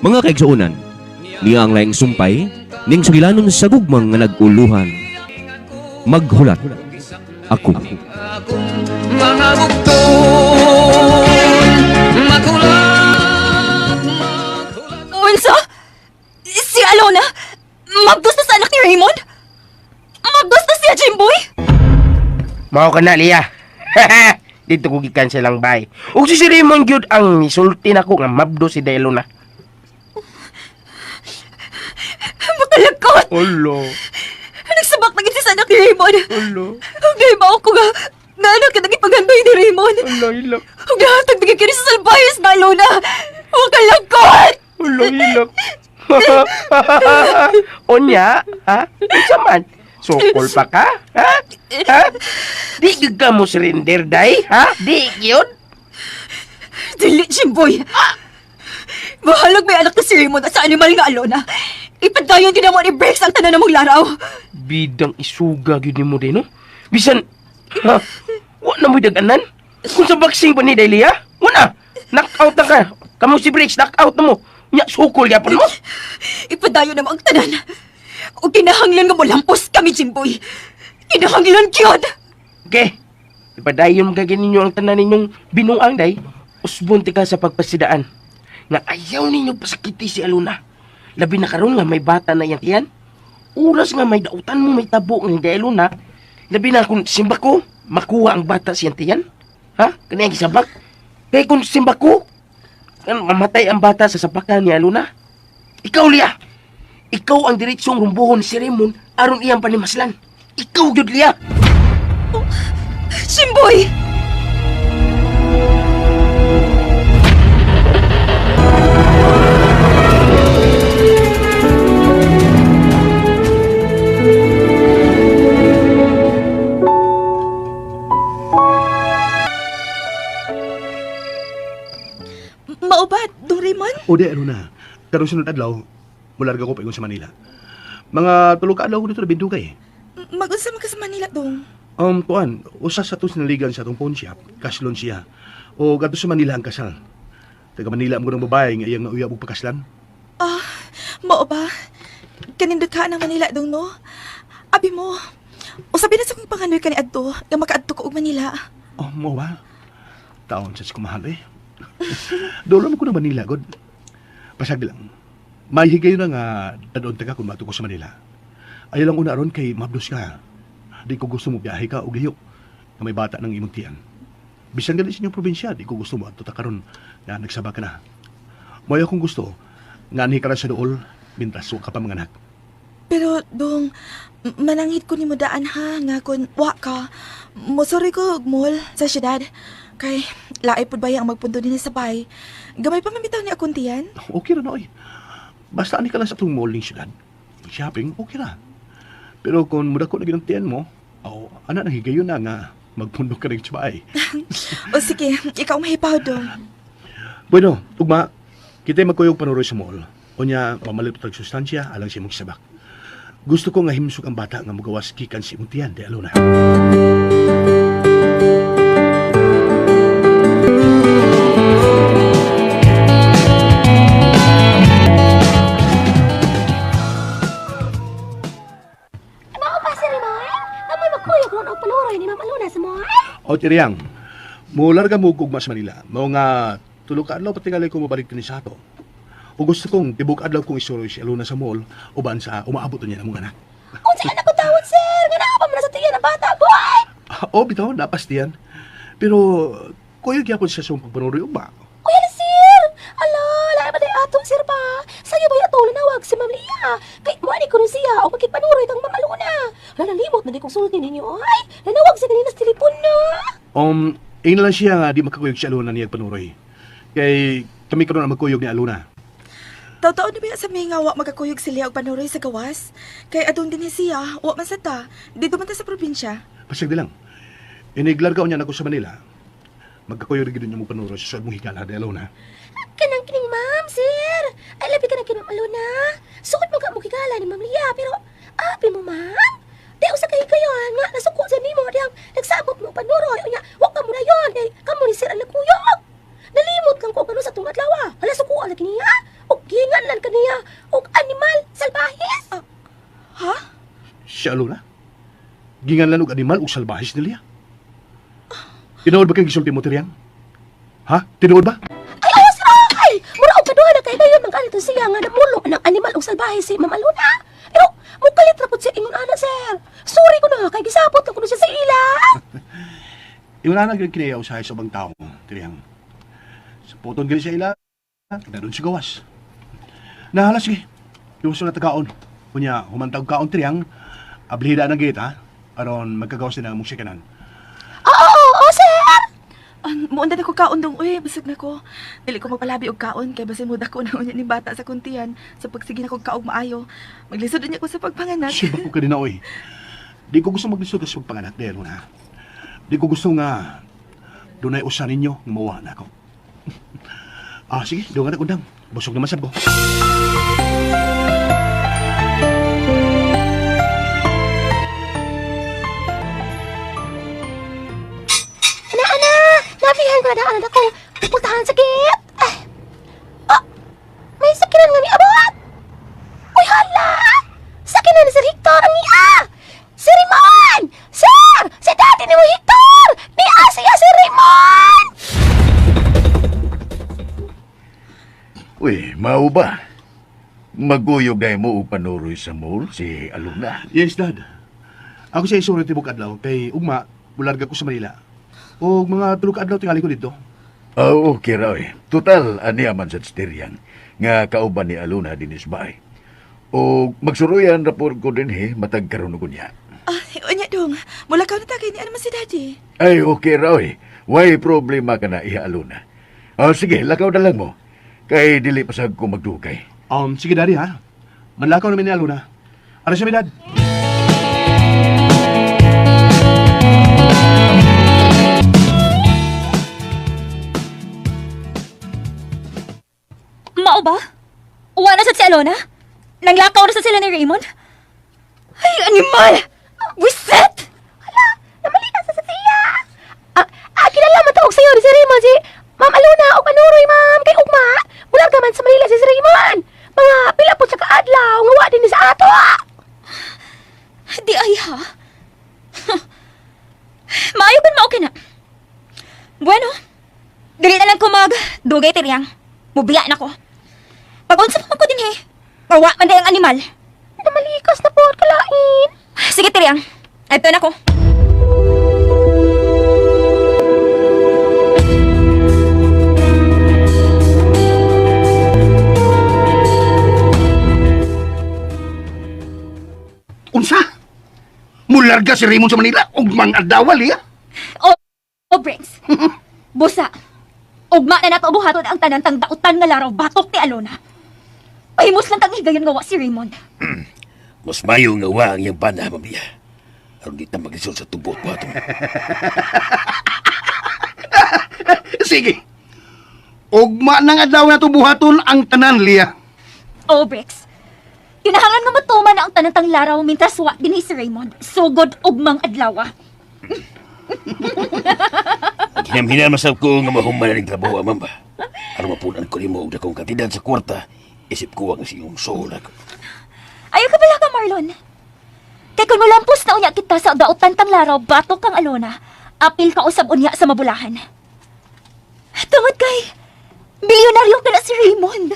Mga kaigsuonan, niya ang laing sumpay ning sugilanon sa gugmang nga nag-uluhan. Maghulat ako. Mga bugton, maghulat, maghulat. Unsa? Si Alona? Mabdos na sa anak ni Raymond? Mabdos na siya, Jimboy? Mao ka na, Lia. Dito ko gikan silang bay. Ug si si Raymond gyud ang misulti nako nga mabdo si Delona. Makalagkot! Olo. Nagsabak na gid siya sa anak ni Raymond. Olo. Ang gayma ko nga, nga anak ka nagipaghanday ni Raymond. Olo, ilok. Ang nahatag na kini sa salbayas na Alona. Makalagkot! Olo, ilok. Unya, ha? Unsa man? Sukol pa ka? Ha? Ha? Di gyud ka mo surrender, day? Ha? Di gyud? Dili, Jimboy! Bahalag may anak na si Raymond at sa animal nga Alona. Ipadayon din mo ni Brex ang tanan namong laraw. Bidang isuga gyud nimo day, no? Bisan, ha? Wa na mo'y daganan? Kung sa boxing pa ni Day, Lia? Wa na! Knockout na ka! Kamo si Briggs, knockout na mo! Nya, sukol yapon mo! Ipadayon na mo ang tanan. O kinahanglan nga mo lampos kami, Jimboy. Kinahanglan gyud! Okay. Ipadayon mo gagawin ninyo ang tanan ninyong binuang, day. Usbon ti ka sa pagpasidaan. Nga ayaw ninyo pasakiti si Aluna. Labi na karon nga may bata na iyang tiyan. Oras nga may dautan mo may tabo ng day Aluna. Labi na kung simba ko, makuha ang bata siyang tiyan. Ha? Kani ang gisabak. Kaya kung simba ko, kan mamatay ang bata sa sapakan ni Aluna. Ikaw, Lia. Ikaw ang diretsong rumbuhon si Raymond aron iyang panimaslan. Ikaw, gyud, Lia. Jimboy! Maubat, Dong Raymond? O di, ano na. Karon sunod adlaw, mularga ko paingon sa Manila. Mga tulo ka adlaw ko dito na bindugay. Mag-unsa man ka sa Manila, Dong? Kuan, usa sa atong sinaligan sa atong pawn shop, kaslon siya. O gadto sa Manila ang kasal. Taga Manila ang ng babae nga iyang nauyab og pakaslan. Ah, mao ba? Kanindot ka ng Manila, Dong, no? Abi mo, usabi na sa kong panganoy ka ni Adto, nga makaadto ko og Manila. Oh, mo ba? Taon sa kumahal eh. Dulo mo ko na Manila, god. Pasag lang. May higayon na nga dadon ta ka kung mato ko sa Manila. Ayaw lang una ron kay mabdos ka. Di ko gusto mo biyahe ka og liyo. Nga may bata ng imong tiyan. Bisan gali sa inyong probinsya, di ko gusto mo adto ta karon nga nagsaba ka na. Mo'y akong gusto nga anhi ka ra sa duol mintras wa ka pa mga anak. Pero, Dong, manangit ko ni mo daan ha, nga kun wa ka. Mosori ko og mall sa syudad. Kay, laay pud baya ang magpunto din sa bay. Gamay pa mamitaw ni akong tiyan. Okay ra na oy. Basta ani ka lang sa atong mall ning syudad. Shopping, okay ra. Pero kung mudako na gyud ang tiyan mo, aw, ana nang higayon na nga magpundok ka rin sa baay. O sige, ikaw ang mahipaw, Dong. Bueno, ugma, kita'y magkuyog panuroy sa mall. Unya, mamalit tag sustansya alang sa imong sabak. Gusto ko nga himsog ang bata nga mugawas gikan sa imong tiyan, di alona. Mao pa si Raymond? Amoy magkuyog ron og panuroy ni Ma'am Aluna sa mall? O, Tiriyang, mularga mo og ugma sa Manila. Mao nga, tulo ka adlaw patingali ko mabalik kini sa ato. O gusto kong tibok adlaw kong isuroy si Alona sa mall uban sa umaabot niya namong anak. Unsa anak ko tawon, sir? Nga naa pa man sa tiyan ang bata, boy! O, bitaw, napastiyan. Pero, kuyog yapon siya sa pagpanuroy ugma. Kuya na, sir! Ala, lahi ba day atong sir ba? Sayo ba ato nawag si Ma'am Lia? Kay mo ani kuno siya og makigpanuroy kang Ma'am Aluna. Ala nalimot na di kong sulti ninyo ay. Nanawag sa kanina sa telepono. Ingnan lang siya nga di makakuyog si Alona niya panuroy. Kay kami karon ang magkuyog ni Alona. Tawtaon na ba sa mga wa magkakuyog sila og panuroy sa gawas? Kay adong din siya, wa man sa ta. Dito man ta sa probinsya. Pasag di lang. Iniglargaw niya nako sa Manila. Magkakuyog rin niyo mo panuroy sa suod mong higala di Alona. Kanang kining ma'am, sir. Ay labi ka na kay Ma'am Aluna. Sukod mo ka mo gigala ni Ma'am Lia, pero abi mo, ma'am. Di usa kay kayo nga nasuko sa nimo diyang nagsabot mo panuroy unya wa ka mo na yon kay kamo ni sir ang nagkuyog. Nalimot lang ko kano sa tong adlaw. Hala suko lagi niya. Og Gihinganlan kaniya og animal salbahis. Ha? Siya Alona? Ginganlan og animal og salbahis nila. Tinuod ba kang gisulti mo, Tiriyang? Ha? Tinuod ba? Ay, ayo sir! Ay! Mura og kaduha na kay dayon man kanito siya nga namulo ng animal og salbahe si Ma'am Alona. Pero mukalit ra pud siya ingon ana, sir. Sorry ko na kay gisabot lang kuno siya sa ila. Iwala na gyud kiniya usahay sa ubang tao, Tiriyang. Sa puton gani sa ila, daron si gawas. Nahala sige. Iwaso na tagaon. Kunya, humantag kaon Tiriyang, ablihida na gate ha. Aron magkagawas din ang mong sikanan. Oo, oo, oo, sir. Muunda na ko kaon dong, uy, basag na ko. Dili ko magpalabi og kaon kay basin muda ko na unya ni bata sa kuntian sa pagsige na kog kaog maayo. Maglisod unya ko sa pagpanganak. Siba ko kanina, oy. Di ko gusto maglisod sa pagpanganak dahil na. Di ko gusto nga dunay usa ninyo nga mawa na ako. Sige, doon nga na kundang. Busog naman sab ko. Ana, ana, nabihan ko na daan akong pupuntahan sa gate. Ay. Ah, may sakinan nga ni abot. Uy, hala! Sakinan ni Sir Hector ang niya! Si Raymond! Sir! Si daddy ni mo Hector! Niya siya si Raymond! Uy, mao ba? Maguyog na mo upanuroy sa mall si Aluna. Yes, Dad. Ako sa isulat tibok adlaw kay ugma mularga ko sa Manila. Og mga tulo ka adlaw tingali ko dito. Ah, okay ra oy. Total ani man sa Styrian nga kauban ni Aluna dinis baay. O magsuruyan ra pod ko dinhi matag karon ko niya. Ah, unya dong. Mulakaw na ta kay ni ano man si daddy. Ay, okay ra oy. Way problema ka na iha Aluna. Ah, sige, lakaw na lang mo. Kay dili pa sad ko magdugay. Sige Daddy ha. Manlakaw namin ni Aluna. Ano siya, mi, Dad? Mao ba? Uwa na sa si Alona? Nanglakaw na sa sila ni Raymond? Ay, animal! Wiset! Hala, namalikan sa siya. Ah, kilala man tawag sa'yo ni si Raymond si Ma'am Aluna o Kanuroy, ma'am. Kay Ugma, bulag man sa Manila si Sir Raymond. Mga pila po siya kaadlaw, nga wa din ni sa ato. Di ay ha? Maayo ba mao na? Bueno, dili na lang ko mag dugay tiriyang. Mubiya na ko. Pag-unsa pa man ko din he. Mawa man day ang animal. Namalikas na po, kalain. Sige tiriyang. Eto na ko. Unsa? Mularga si Raymond sa Manila og mang adawal iya. O, o Briggs. Busa. Ugma na nato buhaton ang tanan tang dautan nga laraw batok ni Alona. Pahimos lang tang higayon nga wa si Raymond. Mas mayo nga wa ang iyang bana, Ma'am Lia. Aron di ta maglisod sa tubot po ato. Sige. Ugma nang adlaw na to buhaton ang tanan liya. O, Briggs. Kinahanglan nga matuman na ang tanan tang laraw mintras wa dinhi si Raymond. Sugod ugmang adlaw. Hinamhinam masab ko nga mahuman na ning trabaho, ah, ma'am ba. Aron mapunan ko nimo og dakong kantidad sa kwarta, isip ko ang siyong soul ako. Ayaw ka pala ka, Marlon. Kay kung mulampos na unya kita sa dautan tang laraw, batok kang Alona, apil ka usab unya sa mabulahan. Tungod kay, bilyonaryo ka na si Raymond.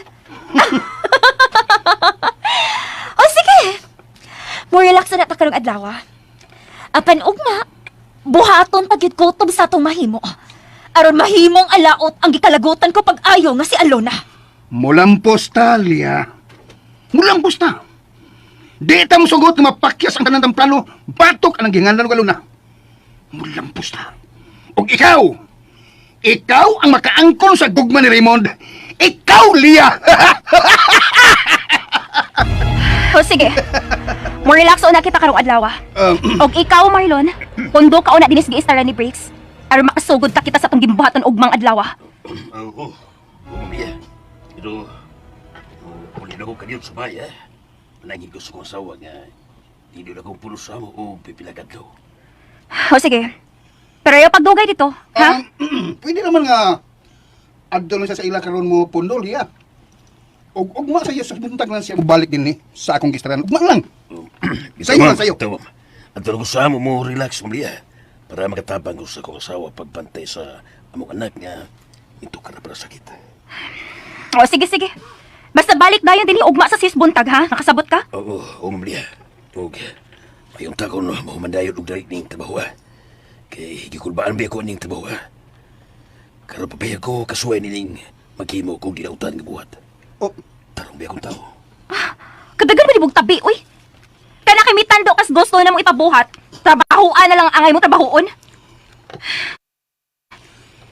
O sige, mo relax na ta karong adlaw. Apan ugma, buhaton pagyud kutob sa atong mahimo. Aron mahimong alaot ang gikalagutan ko pag-ayo nga si Alona. Mulampos ta liya. Mulampos ta. Di ta mosugot nga mapakyas ang tanan tang plano batok ang gihinganlan og aluna. Mulampos ta. Og ikaw, ikaw ang makaangkon sa gugma ni Raymond. Ikaw liya. O sige. Mo relax una kita karong adlaw. Og ikaw Marlon, pundo ka una dinis giistaran ni Briggs. Aron makasugod ta kita sa atong gimbuhaton ugmang adlaw. Oo, Ma'am Lia. Pero, uli na ko kaniyot sa bay, ha? Manangin ko sa kong asawa nga, di na akong puno sa amo o pipilagad ko. O sige. Pero ayaw pagdugay dito, ha? Pwede naman nga adto lang siya sa ila karon mo pundo liya. Og ugma sa iyo sa buntag lang siya mobalik dinhi sa akong gistaran. Ugma lang. Sayo lang, sayo. Ito, ma'am. At ko sa amo mo, relax, Ma'am Lia. Para makatabang ko sa akong asawa pagbantay sa among anak nga ito ka na para sakit. O, sige, sige. Basta balik dayon dinhi ugma sa sis buntag, ha? Nakasabot ka? Oo, oo, Ma'am Lia. Og, mayong takon, mahumandayon og dali ning trabaho, ha. Kay gikulbaan ba ako ning trabaho, ha. Karon pa ba ko kasuway nining maghimo kog dinautan nga buhat. Oh. Tarong ba akong tao. Kadagan mo di tabi, uy. Kana kay mitando kas gusto na mong ipabuhat. Trabahoan na lang ang angay mo trabahoon.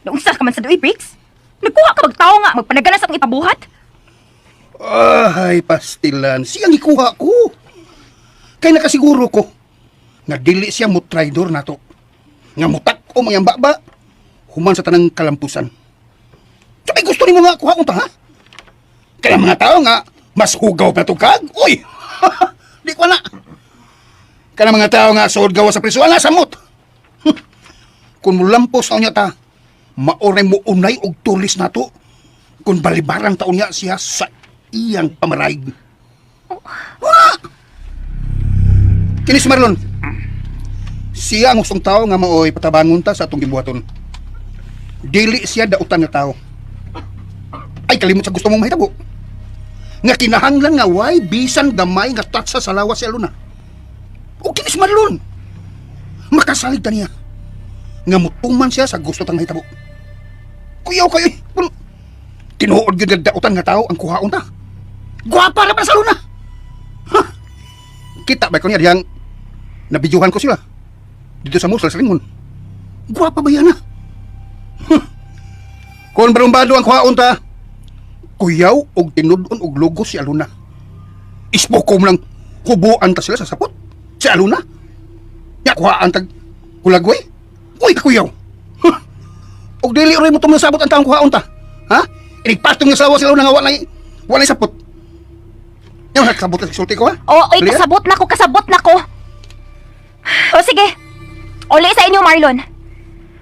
Naunsa ka man sa duy, Briggs? Nagkuha ka magtao nga, magpanagala sa akong ipabuhat. Ay, pastilan. Siyang ikuha ko. Kay nakasiguro ko nga dili siya mo traidor nato. Nga mutak o mga baba human sa tanang kalampusan. Sabay gusto nimo nga kuha unta ha? Kaya mga tao nga mas hugaw pa tukag. Uy. Di ko na. Kana mga tao nga suod gawa sa priso ala samot. Kung mulampos na unya ta, maoray mo unay og tulis nato. Kung balibarang taon niya siya sa iyang pamaraig. Wala! Kini si Marlon. Siya ang gustong tao nga maoy patabangon ta sa atong gibuhaton. Dili siya dautan nga tao. Ay kalimot sa gusto mong mahitabo. Nga kinahanglan nga way bisan gamay nga tatsa sa lawas si Aluna. O kini si Marlon. Makasalig ta niya. Nga mutuman siya sa gusto tang mahitabo. Kuyaw kayo eh. Kung tinuod gyud nga dautan nga tao ang kuhaon ta. Gwapa na pa sa luna. Ha? Kita ba ko niya diyang nabidyuhan ko sila dito sa Musal sa Lingon. Gwapa ba yan ah? Huh. Kung barumbado ang kuhaon ta, kuyaw og tinud-on og logo si Aluna. Ispokom lang kubuan ta sila sa sapot. Si Aluna. Ya kuhaan tag kulagway. Uy, kuyaw. Huh. Og dili oray mo tumasabot ang taong kuhaon ta. Ha? Inigpatong nga sawa sila nga walay sapot. Yung nakasabot na sa sulti ko ha? O, oy, Lia? kasabot na ko, kasabot na ko. O, sige. Uli sa inyo, Marlon.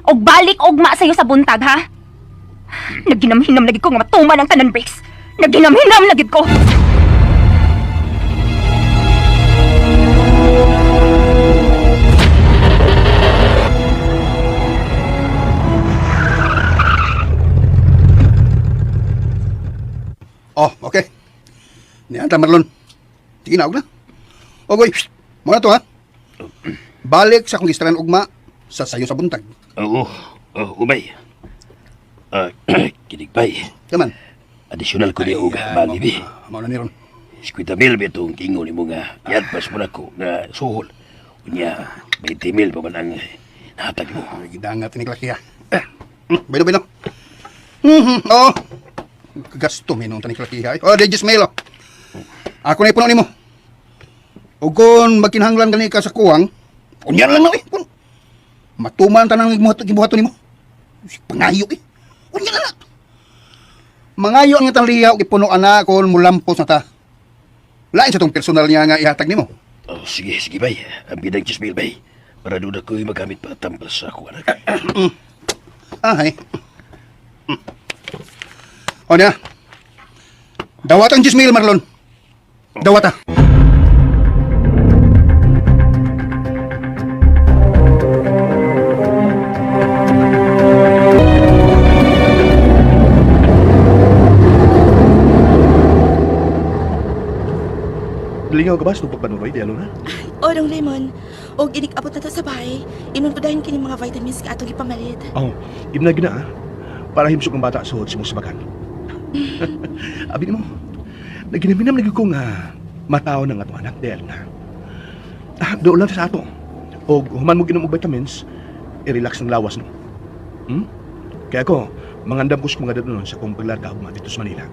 Og balik ugma sa'yo sa buntag, ha? Naginamhinam lagi ko nga matuman ang tanan, Briggs. Naginamhinam lagi ko. Oh, okay. Niya ta Marlon. Sige na, og na. Ogoy, mo na to ha. Balik sa akong gistaran ugma sa sayo sa buntag. Oo, oh, umay. Ah, kinigbay. Yaman. Additional ko niya og bali bi. Mao na ni ron. 50 mil ba itong kingo ni mo nga iadpas mo na ko nga suhol. Unya, 20 mil pa man ang nahatag mo. Ay, gidangat ni klaki ha. Eh, Baylo, baylo. Oo. Gasto mi nung taning klaki ha. Oh, Regis Melo. Ako na ipuno nimo. O kung magkinahanglan gani ka sa kuwang, unya na lang na eh. Kung matuman tanang gibuhaton nimo. Pangayo eh. Unya na lang. Mangayo ang itang liya og ipuno ana kon mulampos na ta. Lain sa tong personal niya nga ihatag nimo. Oh, sige, sige bay. Ang bidang 10 mil bay. Para doon ako'y magamit pa tampas sa akong anak. Ay. O niya. Dawat ang 10 mil, Marlon. Dawat ah. Lingaw ka ba sa pagpanuroy, di Alona? O, Dong Raymond, og inig-abot na ta sa bahay, inon ko dahin kini mga vitamins nga atong gipamalit. Oh, imna gina ah. Para himsog ang bata suod sa mong sabakan. Abi nimo, naginaminam lagi ko nga matao ng atong anak, di Alona. Ah, doon lang sa ato. O human mo ginom og vitamins, i-relax ang lawas no. Hmm? Kaya ako, mangandam ko sa mga dadon sa kong paglarga ugma dito sa Manila.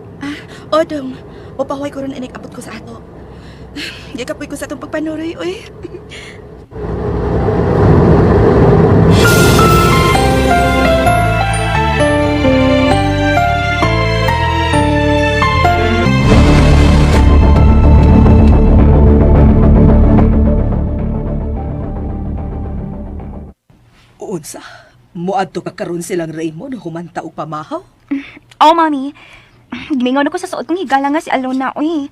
O, Dong, upahuway ko ron inig-abot ko sa ato. Gikapoy ko sa atong pagpanuroy, uy. Unsa? Muadto ka karon silang Raymond humanta og pamahaw? Oh, mami. Gimingaw na ko sa suot kong higala nga si Alona, uy.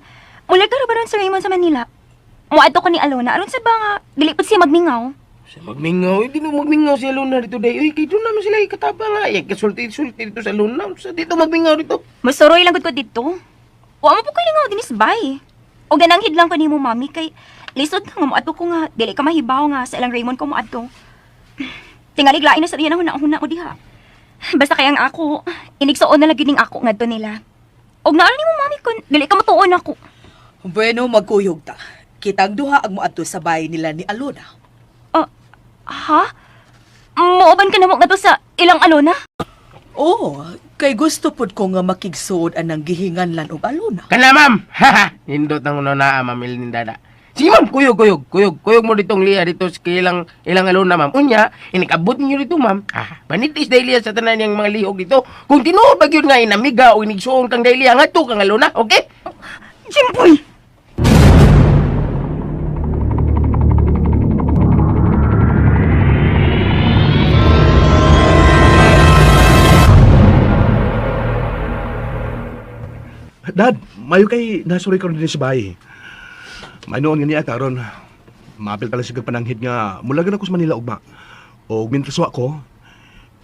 Mula ka ra ba ron sa Raymond sa Manila? Muadto ko ni Alona, aron sa ba nga, dili pud siya magmingaw. Sa magmingaw, hindi na magmingaw si Alona dito day. Uy, kay doon naman sila ikataba nga. Ay, kasulti-sulti dito sa Alona. Sa dito magmingaw dito. Masuroy lang gud ko dito. Wa mo po ko lingaw dinis bay. O gananghid lang ko nimo mami kay lisod na nga moadto ko nga dili ka mahibaw nga sa ilang Raymond ko moadto. Tingali lain na sa diyan ang huna-huna ko diha. Basta kay ang ako, inigsuon na lagi ning ako ngadto nila. Og naa nimo mami kun dili ka matuon ako. Bueno, magkuyog ta. Kitang duha ang moadto sa bahay nila ni Alona. Ah, ha? Mooban ka na mo ngadto sa ilang Alona? Oo, kay gusto pod ko nga makigsuod anang gihinganlan og Alona. Kana, ma'am! Haha! Nindot ang uno na, ma'am Ilindada. Sige, ma'am, kuyog, kuyog, kuyog. Kuyog mo ditong liya dito sa ilang, ilang Alona, ma'am. Unya, inikabot ninyo dito, ma'am. Ah, panitis dahil sa tanan niyang mga lihok dito. Kung tinuod ba yun nga inamiga o inigsuon kang dahil nga to kang Alona, okay? Jimboy! Dad, mayo kay nasuroy karon din sa bahay. May noon nga niya karon. Maapil pala siya pananghid nga mula ako sa Manila ugma. O mintras wa ko,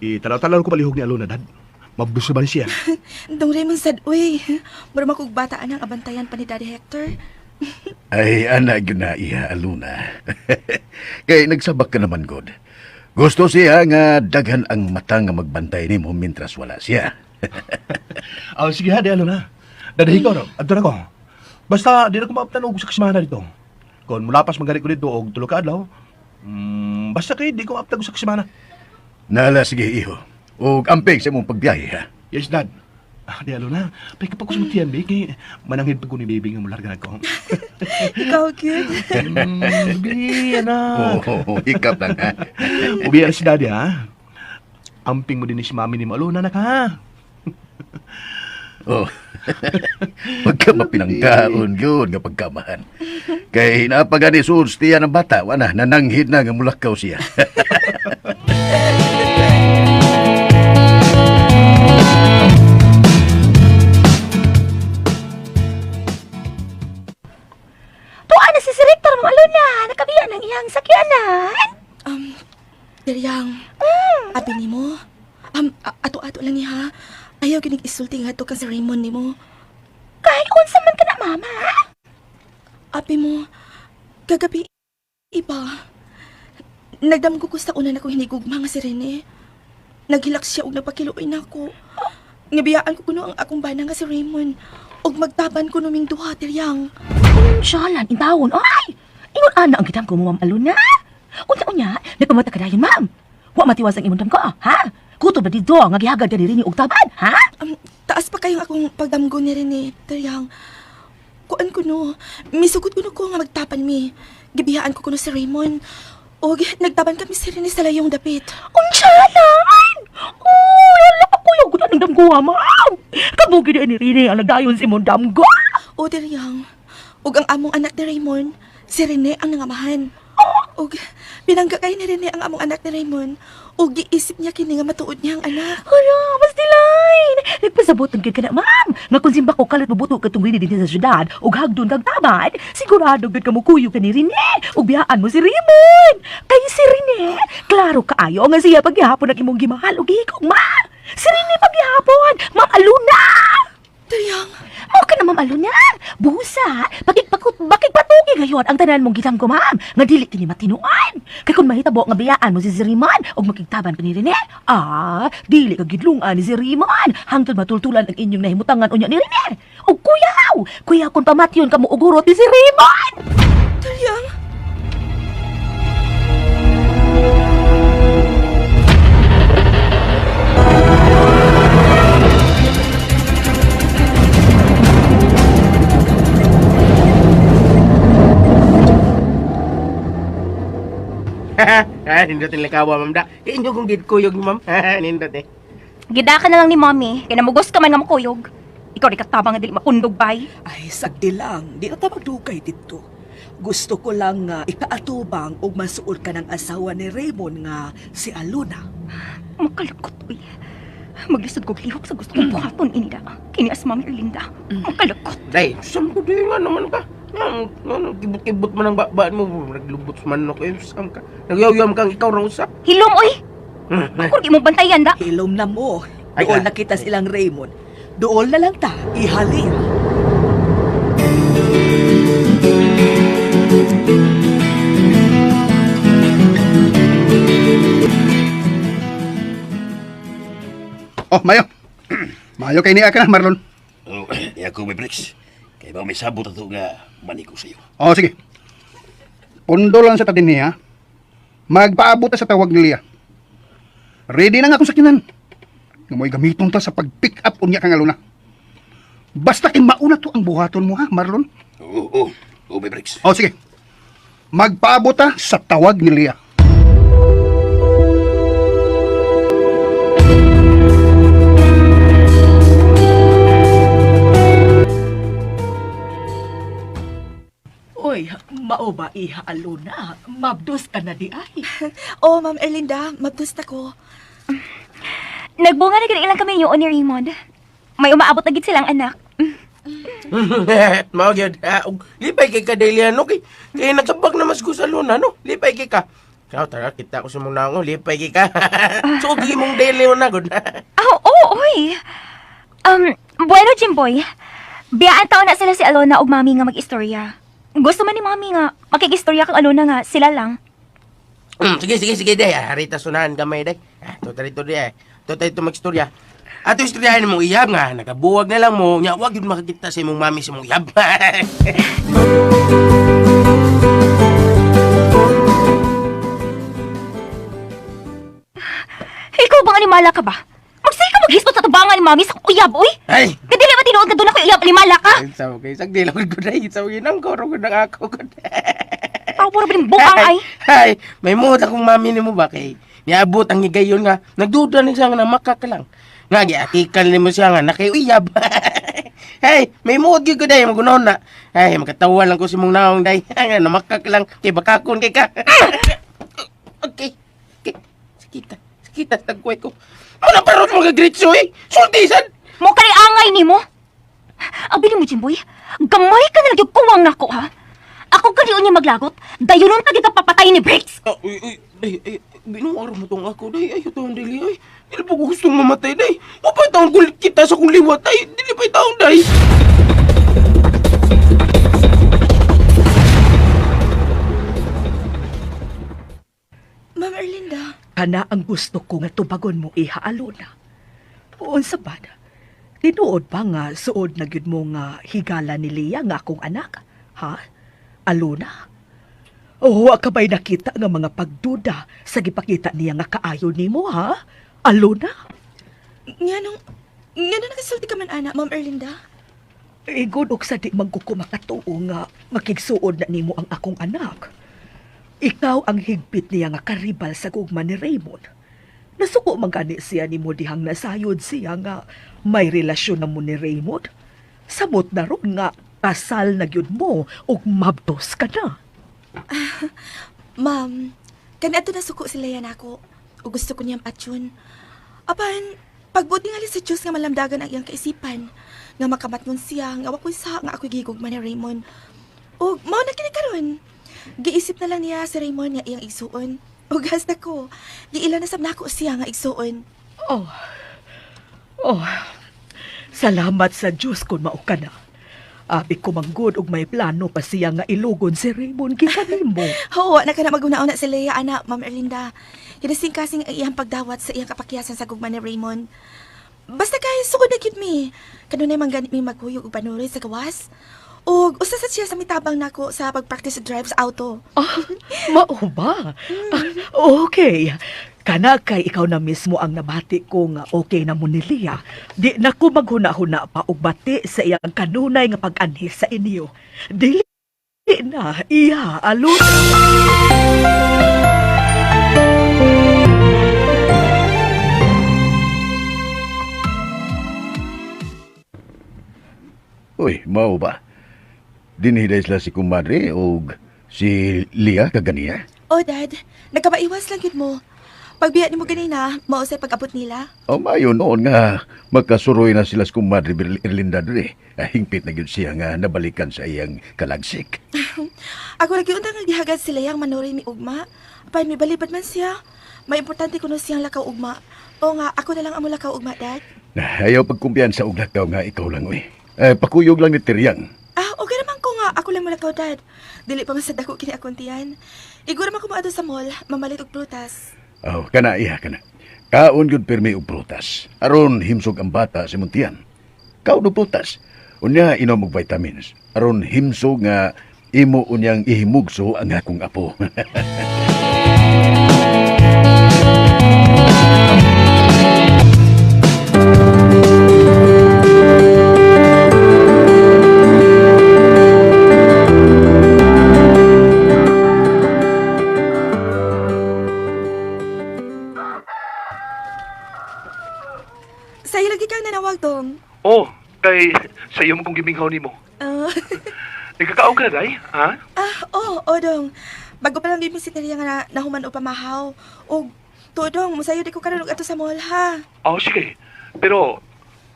italaw-talaw ko palihog ni Alona, Dad. Mabduso ba ni siya? Dong Raymond sad, uy. Mura makog bata anang abantayan pa ni Daddy Hector. Ay, ana gyud na iha, Aluna. Kay nagsabak ka naman, God. Gusto siya nga daghan ang mata nga magbantay nimo mintras wala siya. Ah, sige ha, di Alona. Dad, ikaw no, adto na ko. Basta di na ko maaptan og sa kasimana dito. Kung mulapas magari ko dito og tulo ka adlaw, basta kay di ko maaptan og sa kasimana. Nala, sige, iho. Og amping sa imong pagbiyahe, ha? Yes, Dad. Ah, di Alona, pwede pa ko sa matiyan, babe, kay mananghid pa ko ni baby nga mularga na ko. Ikaw, cute. Baby, anak. Oo, hikap lang, ha? Ubiya si Daddy, ha? Amping mo din ni si Mami ni Maluna, anak, ha? Oh. Pagka mapinangkaon yun nga pagkamahan. Kay napagani suod tiya ng bata, wala nananghid na nga mulakaw siya. Tuan na si si Rector, Ma'am Alona. Nakabiya ng iyang sakyanan. Diryang, abi nimo. Ato-ato lang ni ha. Ayaw ginig isulti nga to kang si Raymond nimo. Kay unsa man ka na, mama? Abi mo, kagabi iba. Nagdamgo ko sa una na kong hinigugma nga si Rene. Naghilak siya og nagpakiluoy nako. Ngabiyaan ko kuno ang akong bana nga si Raymond. Og magtaban ko numing duha, Tiryang. Unsyalan, intawon. Ay! Ingon ana ang gidam ko mo, Ma'am Alona. Unya-unya, nagpamata ka dayon, ma'am. Wa matiwas ang imong damgo, ha? Kutob na dito nga gihagad ka ni Rini og taban, ha? Taas pa kayong akong pagdamgo ni Rene, Tiryang. Kuan ko no, misugot ko no ko nga magtapan mi. Gibiyaan ko kuno si Raymond. Og nagtaban kami si Rene sa layong dapit. Unsyalan! Uy, ala ko yung gudan ng damgo, ha, ma'am. Kabugi ni Rini ang nagdayon sa imong damgo. O Tiryang, og ang among anak ni Raymond, si Rene ang nangamahan. Og pinangga kay ni Rene ang among anak ni Raymond. Og giisip niya kini nga matuod niya ang anak. Hala, mas dilain! Nagpasabot ang ka na, ma'am! Nga kung simba ko kalat mabuto ka itong Rini din sa syudad, ug hagdon kag taban, sigurado gud ka mukuyog ka ni Rene, ug biyaan mo si Raymond! Kay si Rene, klaro kaayo nga siya paghihapon ang imong gimahal ug gihikog, ma! Si Rene paghihapon! Ma'am Aluna! Tiryang! Mao ka na, Ma'am Aluna! Busa! Bakit bakit patugi ngayon ang tanan mong gitang ko, ma'am? Nga dili kini matinuan! Kay kung mahitabo nga biyaan mo si Raymond ug makigtaban ka ni Rene, dili ka gidlungan ni si Raymond hangtod matultulan ang inyong nahimutangan unya ni Rene. Ug kuyaw! Kuyaw kung pamatyon ka mo ugurot ni si Raymond! Tiryang! Ah, nindot ni lakawa, ma'am da. Kay inyo kong gidkuyog, ma'am. Nindot eh. Gida ka na lang ni Mommy, kay namugos ka man nga makuyog. Ikaw di katabang nga dili mapundog bay. Ay, sagdi lang. Di na ta magdugay dito. Gusto ko lang nga ikaatubang og masuod ka ng asawa ni Raymond nga si Alona. Makalukot, uy. Maglisod kog lihok sa gusto kong buhaton ini da. Kini as Mami Erlinda. Makalakot. Day, saan ko di nga naman ka? Nga, kibot-kibot man ang babaan mo. Naglubot sa manok. Eh, saan ka? Nagyawyam kang ikaw ra usa. Hilom oy. Ako di mo bantayan da. Hilom na mo. Ay, Dool ah. na kita silang Raymond. Dool na lang ta, ihalir. Oh, mayo. Mayo kay niya ka na, Marlon. Oh, di ako may breaks. Kay ba may sabot ato nga maniko sa iyo. Oh, sige. Pundo lang sa tadin niya. Magpaabot ta sa tawag ni Lia. Ready na nga akong sakinan. Nga mo'y gamiton ta sa pag-pick up unya kang aluna. Basta kay mauna to ang buhaton mo ha, Marlon. Oo, oo. Oo, may breaks. Oh, sige. Magpaabot ta sa tawag ni Lia. Uy, mao ba iha Alona? Mabdos ka na di ay. Oh, Ma'am Erlinda, mabdos na ko. Nagbunga na gid ilang kami yun ni Raymond. May umaabot na gid silang anak. Mao gyud. Ah, ug lipay kay ka dili ano kay kay nagsabag na mas ko sa luna no. Lipay kay ka. Ikaw tara kita ko sa mong naong lipay kay ka. So og imong dili na gud. Ah, oo, oy. Bueno, Jimboy. Biyaan taon na sila si Alona ug Mami nga mag-istorya. Gusto man ni Mami nga makig-istorya kang Alona nga sila lang. Sige sige sige day. Ah, Harita sunahan gamay day. Ah, to to day. To to magstorya. Ato istoryahan mong iyab nga nagabuwag na lang mo nya wag yun makakita sa imong mami sa imong iyab. Ikaw bang animala ka ba? Magsige ka maghisgot sa tubangan ni Mami sa uyab, oy! Ay. Kadili ba tinuod nga doon ako uyab animala ka? Sa okay, sagdi lang gud day. Sa ginang ko ro gud ang ako gud. Tao puro ba bukang ay? Ay, may muot akong mami nimo ba kay niabot ang higayon nga nagduda ni siya nga namaka ka lang. Nga giatikan nimo siya nga nakiuyab. Hey, may muot gyud ko day magunon na. Ay, makatawa lang ko sa imong naong day. Nga namaka ka lang kay bakakon kay ka. Okay. Okay. Sakita. Sakita tagway ko. Ano pa ron mga gritso eh? Sultisan. Mo kay angay nimo. Abi nimo Jimboy, gamay ka na lang yung kuwang nako ha. Ako kani unya maglagot, dayon ta kita papatay ni Briggs. Ah, uy, uy, day, ay, binuwar mo tong ako, day. Ay, taon, dili, ay. Dili pa ko gustong mamatay, day. Wapay taon kulit kita sa kong liwat, ay. Dili pa taon, day. Ma'am Erlinda, Kana ang gusto ko nga tubagon mo iha Alona. Unsa ba na? Tinuod ba nga suod na gyud mo nga higala ni Lia nga akong anak? Ha? Alona? O wa ka ba'y nakita nga mga pagduda sa gipakita niya nga kaayo nimo ha? Alona? nga nung nakasulti ka man, ana, Ma'am Erlinda? Igod og sa di mangkuko makatuo nga makigsuod na nimo ang akong anak. Ikaw ang higpit niya nga karibal sa gugma ni Raymond. Nasuko man gani siya nimo dihang nasayod siya nga may relasyon na mo ni Raymond. Samot na ron nga kasal na gyud mo ug mabdos ka na. Ma'am, kani ato nasuko si Leia nako. O gusto ko niyang patyon. Apan, pagbuti nga sa Diyos nga malamdagan ang iyang kaisipan. Nga makamatngon siya, nga wakoy sa nga ako'y gigugma ni Raymond. O mao na kini karon. Giisip na lang niya si Raymond nga iyang igsuon. O hasta ko, giila na sab nako siya nga igsuon. Oh. Oh. Salamat sa Diyos kung mao ka na. Abi ko manggod og may plano pa siya nga ilugon si Raymond gikan nimo. Oo, na ka na maguna-una si Leia, ana, Ma'am Erlinda. Kinasing-kasing ang iyang pagdawat sa iyang kapakyasan sa gugma ni Raymond. Basta kay sugod na gyud mi. Kanunay man ganit mi maghuyog og panuroy sa gawas. Ug usa sa siya sa mitabang nako sa pag-practice drive sa auto. Ah, mao ba? Ah, okay. Kana kay ikaw na mismo ang nabati ko nga okay na mo ni Lia. Di na ko maghuna-huna pa og bati sa iyang kanunay nga pag-anhi sa inyo. Dili na, iya, alon. Uy, mao ba? Dinhiday sila si kumadre o si Lia kaganiya? Oh, Dad, nagkabaiwas lang gyud mo. Pagbiya nimo ganina, mao say pag-abot nila. O mayo noon nga magkasuroy na sila sa kumadre Erlinda diri. Hingpit na gyud siya nga nabalikan sa iyang kalagsik. Ako lagi unta nga gihagad sila yang manuroy mi ugma. Apan mi balibad man siya. May importante kuno siyang lakaw ugma. O nga, ako na lang ang mulakaw ugma, Dad. Ayaw pagkumpiyansa og lakaw nga ikaw lang oy. Pakuyog lang ni Tiryang. Ah, okay naman ko nga. Ako lang mulakaw, Dad. Dili pa man sa dako kini akong tiyan. Iguro man ko moadto sa mall, mamalit og prutas. Oh, kana iha kana. Kaon gyud pirmi og prutas. Aron himsog ang bata sa imong tiyan. Kaon og prutas. Unya inom og vitamins. Aron himsog nga imo unyang ihimugso ang akong apo. Sa'yo lagi kang nanawag, Dong. Oh, kay sa iyo mo kong giminghaw nimo. Ah, Nagkakaon ka na, day? Ha? ah, oh, oh, Dong. Bago pa lang gid si Teria nga nahuman o pamahaw. Og to, Dong, musayo di ko karon og ato sa mall, ha. Oh, sige. Pero,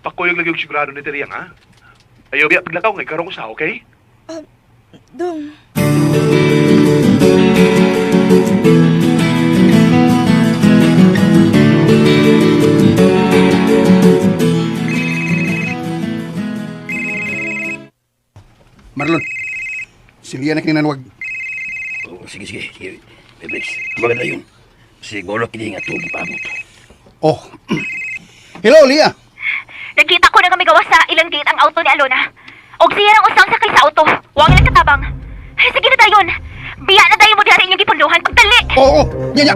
pakuyog lagi yung sigurado ni Teriyang, ha? Ayaw biya paglakaw ngay karong usa, okay? Dong. Marlon, si Lia na kininanwag. Oh, sige, sige, sige. Bebrex, maganda yun. Siguro kini nga tugi paabot. Oh. Hello, Lia. Nakita ko na nga may gawas sa ilang gate ang auto ni Alona. Og siya ang usang sakay sa auto. Huwag lang katabang. Ay, sige na dayon. Biya na dayon mo diha sa inyong gipunduhan. Pagdali! Oo, oh, nya nya.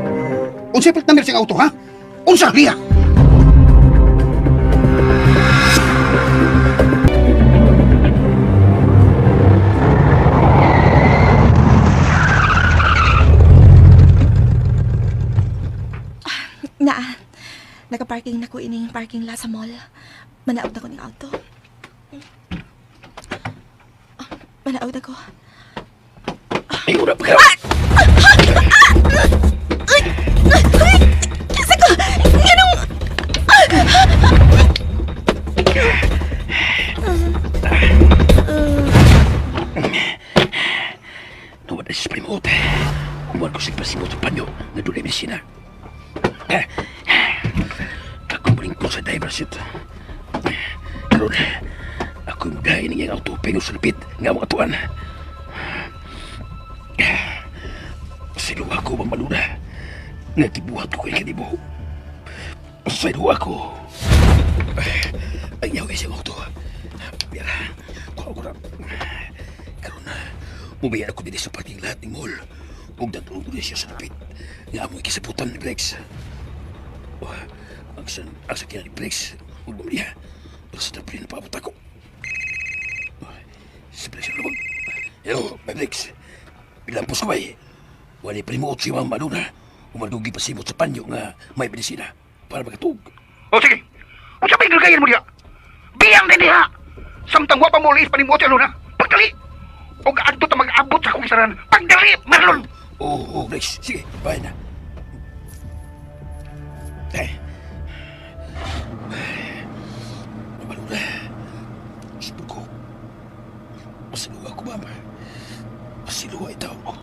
Unsa plate number siyang auto, ha? Unsa, Lia? Naa. Nakaparking na ko ining parking lot sa mall. Manaog na ko ning auto. Ah, manaog na ko. Ay, ura pa ka. Ay! Ay! Kinsa ko! Nganong... Nawad na siya sa palimuot. Huwag ko siya pasimot sa panyo nga doon ay medisina. Ako ko sa driver seat. Karon, ako yung mudahin ng iyang auto pengo sa lupit nga mga tuan. Sa ko mamaluna. Nagtibuhat ko kay kanibo. Sa luha ko. Ay, yaw siyang auto. Biyara, kuha ko na. Karon, mubayar ako dito sa parking lot ng mall. Ug dadulog ko siya sa lupit. Nga amoy kisaputan ni Brex. Oh, ang san ang sakyan ni Brex. Ug bumliya. Pero sa tapin paabot ako. Oh, si Brex ang lumag. Hello, may Brex. Bilang po sabay. Wala pa mo si Ma'am Aluna. Umadugi pa simot sa panyo nga may medisina para makatug. Oh, sige. Unsa pa gagayan mo diha? Biyang din diha. Samtang wa pa mo liis panimuot si Alona. Pagdali. Og adto ta mag-abot sa akong isaran. Pagdali, Marlon. Oh, oh, Brex. Sige, bye na. Eh. Ma'am Aluna. Sabi ko. Masiluwa ko, ma'am. Masiluwa itaw ko.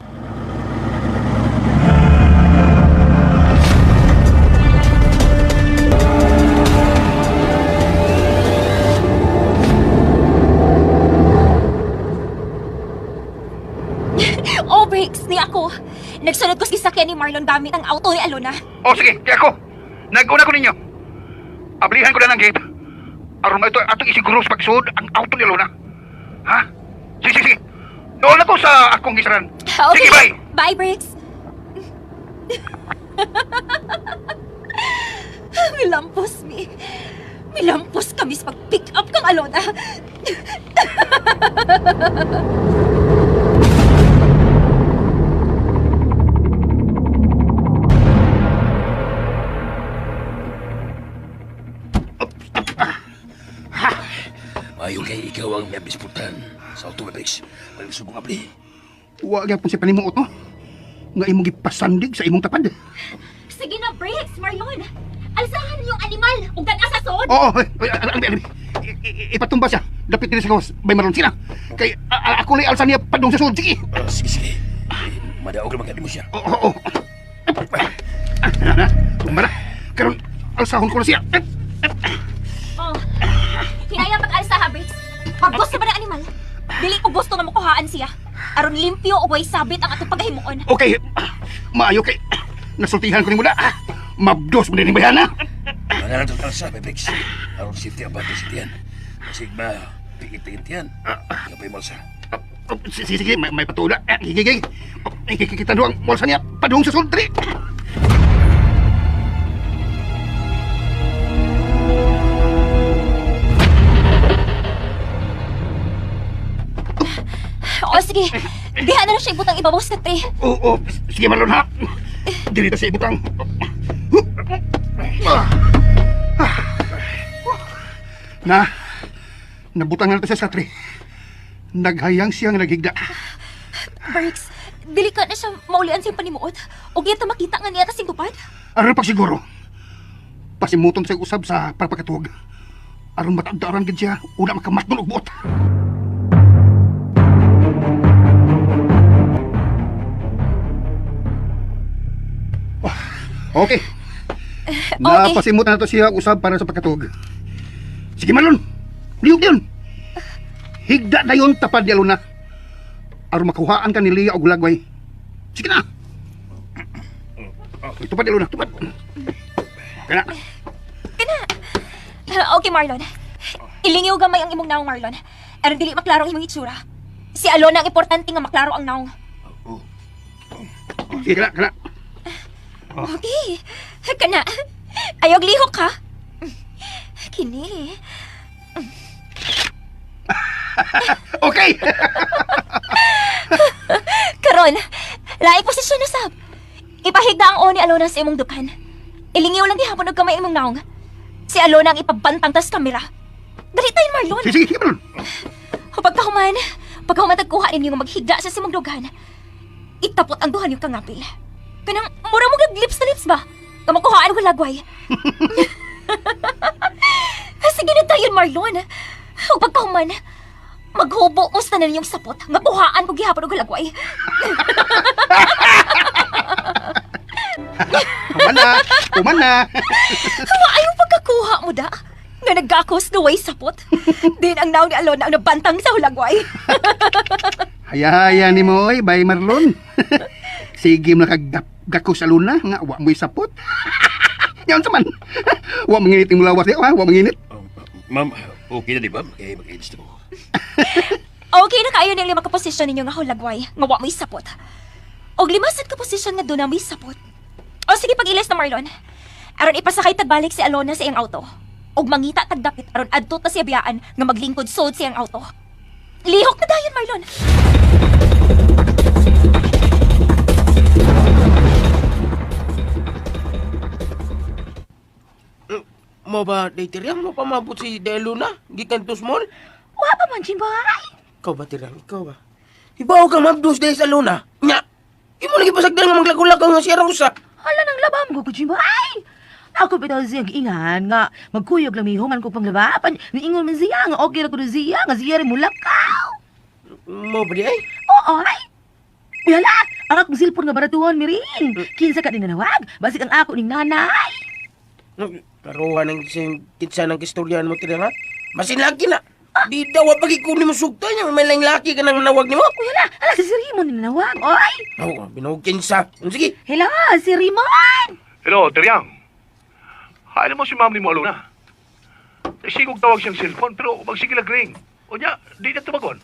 Oh, breaks ni ako. Nagsunod ko sa sasakyan ni Marlon gamit ang auto ni Alona. Oh, sige, kaya ako. Nag-una ko ninyo. Ablihan ko na ng gate. Aron ito atong isiguro sa pagsuod ang auto ni Alona. Ha? Sige, sige, sige. Doon ako sa akong gisaran. Okay. Sige, bye. Bye, Briggs. Milampos mi. Milampos kami sa pag-pick up kang Alona. Mayo kay ikaw ang may abisputan sa auto, Brex. Pag-isog kong abli. Wa gyapon si panimuot no. Nga imong gipasandig sa imong tapad. Sige na, Briggs, Marlon. Alsahan yung animal ug dan sa sod. Oo, ay, ay, ay, ipatumba siya. Dapit din sa gawas. Bay Marlon sila. Kay ako na alsa niya padung sa sulod. Sige. Sige, sige. Eh, madaog naman mo siya. Oo, oo. Na, tumba na. Karon alsahon ko na siya. Oh. Hinaya pag-alsa ha, Briggs. Pag gusto ba ng animal? Dili ko gusto nga makuhaan siya. Aron limpyo o way sabit ang atong pagahimuon. Okay. Maayo kay nasultihan ko nimo na. Mabdos mo din ni bayana. Mangalan ito alsa, may Briggs. Aron safety ang bata sa tiyan. Masig ma, piit-piit tiyan. Kapay malsa. Sige, sige, may patula. Sige, sige. Ikikita ang mulsa niya. Padung sa sulod, dali. O sige, diha na lang siya ibutang ibabaw sa tray. Oo, sige Marlon ha. Dili ta sa ibutang. Na, nabutang na to siya sa tray. Naghayang siya nga naghigda. Briggs, dili ka na siya maulian sa iyang panimuot. O kita makita nga niya ta singkupan. Aron pagsiguro. Pasimuton sa usab sa pagpakatuog. Aron matagdaran gid siya, una makamatnon og buot. Okay. Okay. Napasimutan na to siya usab para sa pagkatuog. Sige Marlon, liyog yun. Higda na yun tapad ni Alona. Aron makuhaan ka ni Lia og lagway. Sige na. Tupad ni Alona, tupad. Kana. Okay, Marlon. Ilingiw gamay ang imong naong, Marlon. Aron dili maklaro ang imong itsura. Si Alona ang importante nga maklaro ang naong. Sige kana, kana. Okay. Kana. Ayog lihok ka. Kini. Okay. Karon, laing posisyon na sab. Ipahigda ang o ni Alona sa imong dukan. Ilingiw lang gihapon og gamay imong naong. Si Alona ang ipabantang tas kamera. Dali tayo, Marlon. Sige, sige, sige Marlon. O pagkahuman tagkuha ninyo nga maghigda siya sa imong dugan, itapot ang duhan yung kangapil. Kanang mura mo lips na lips ba? Nga makuhaan og lagway. Sige na tayo, Marlon. O pagkahuman, maghubo mo sa tanan niyong sapot nga kuhaan ko gihapon og lagway. Human na, human na. Maayo pagkakuha mo da. Nga nagkakos na way sapot. Din ang naong ni Alona ang nabantang sa hulagway. Hayahaya ni mo, oy, bay Marlon. Sige mo nakagako sa luna, nga wa mo'y sapot. Yan sa man. Wa manginit yung lawas niya, wa manginit. Ma'am, okay na di ba? Kaya mag-aids na mo. Okay na kaayo niyang lima ka posisyon ninyo nga hulagway, nga wa mo'y sapot. Og lima sad ka posisyon nga doon na may sapot. O sige, pag-ilis na Marlon. Aron ipasakay tagbalik si Alona sa iyang auto. Og mangita tagdapit aron adto ta siya biyaan nga maglingkod sod sa iyang auto. Lihok na dayon, Marlon. Mo ba, day Tirang, mo pa mabot si Deluna? Gikan to small? Wa pa man, Jimboy. Ikaw ba, Tirang? Ikaw ba? Ibaw kang mabdos dahil sa Luna. Nya! Imo lagi pasagdan nga maglagulak nga siya Rosa. Hala nang labam ko, Jimboy. Ako bitaw siya giingan nga magkuyog lang mihuman ko panglaba pan niingon man siya nga okay ra ko siya nga siya rin mulakaw. Mo ba di ay? Oo ay. Uy, hala, ang akong cellphone nga baratuhon miring. Kinsa ka din nanawag? Basig ang ako ning nanay. Karuha ng kinsa ng istoryahan mo, Tirang, ha? Masinlaki na! Di daw pag ikunin mo sugta niya. May lang laki ka nang nawag nimo. Uy, hala, hala si Raymond ni nanawag. Oy. Oo, binuog kinsa. Sige. Hello, si Raymond. Hello, Teriang. Hain mo si ma'am ni mo Alona. Sigog tawag siyang cellphone pero magsigil ring. O niya, di na tumagon.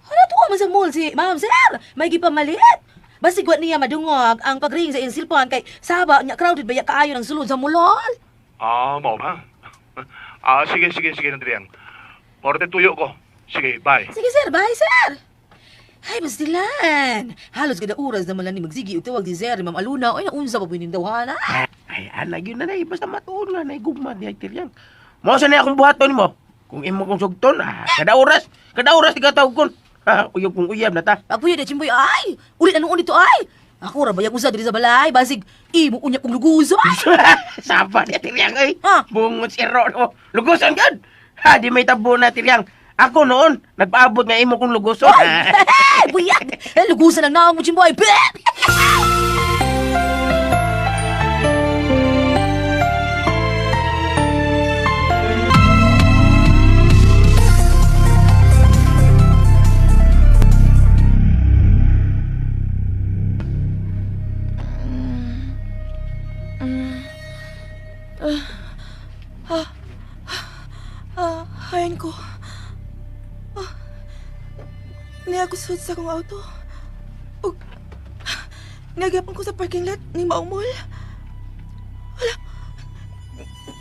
Hala tuwa man sa mall si Ma'am Sir. May gipamalit. Basig wa niya madungog ang pagring sa iyang cellphone kay saba niya crowded ba ya kaayo ng sulod sa mulol. Ah, mao ba? Ah, sige, sige, sige, Teriang. Porte tuyo ko. Sige, bye. Sige sir, bye sir. Ay, Bastilan. Halos kada oras naman lang ni magsigi og tawag ni Sir, Ma'am Aluna. Oy, naunsa pa po yung dawhana. Ay, ala yun na na. Basta matuon nga na gugma di ay Tirang. Mo sa na akong buhaton mo. Kung imo kong sugton, kada oras, di ka tawag kon. Ha, uyab kong uyab na ta. Pagpuyo na, Chimboy, ay! Ulit na noon dito, ay! Ako ra ba usa diri sa balay basig imo unya kong luguson. Saba niya Tiryang oy. Ha? Bungot si Ro no. Luguson gud. Ha, di may tabo na Tiryang. Ako noon, nagpaabot nga imo kong luguson. Ay, buyag. Eh, lugusan ang naong mo, Jimboy. Bleh! Ah, hayan ko. Ah, niya ko sud sa akong auto. Ug, nagyapon ko sa parking lot ni Maong Mall. Wala.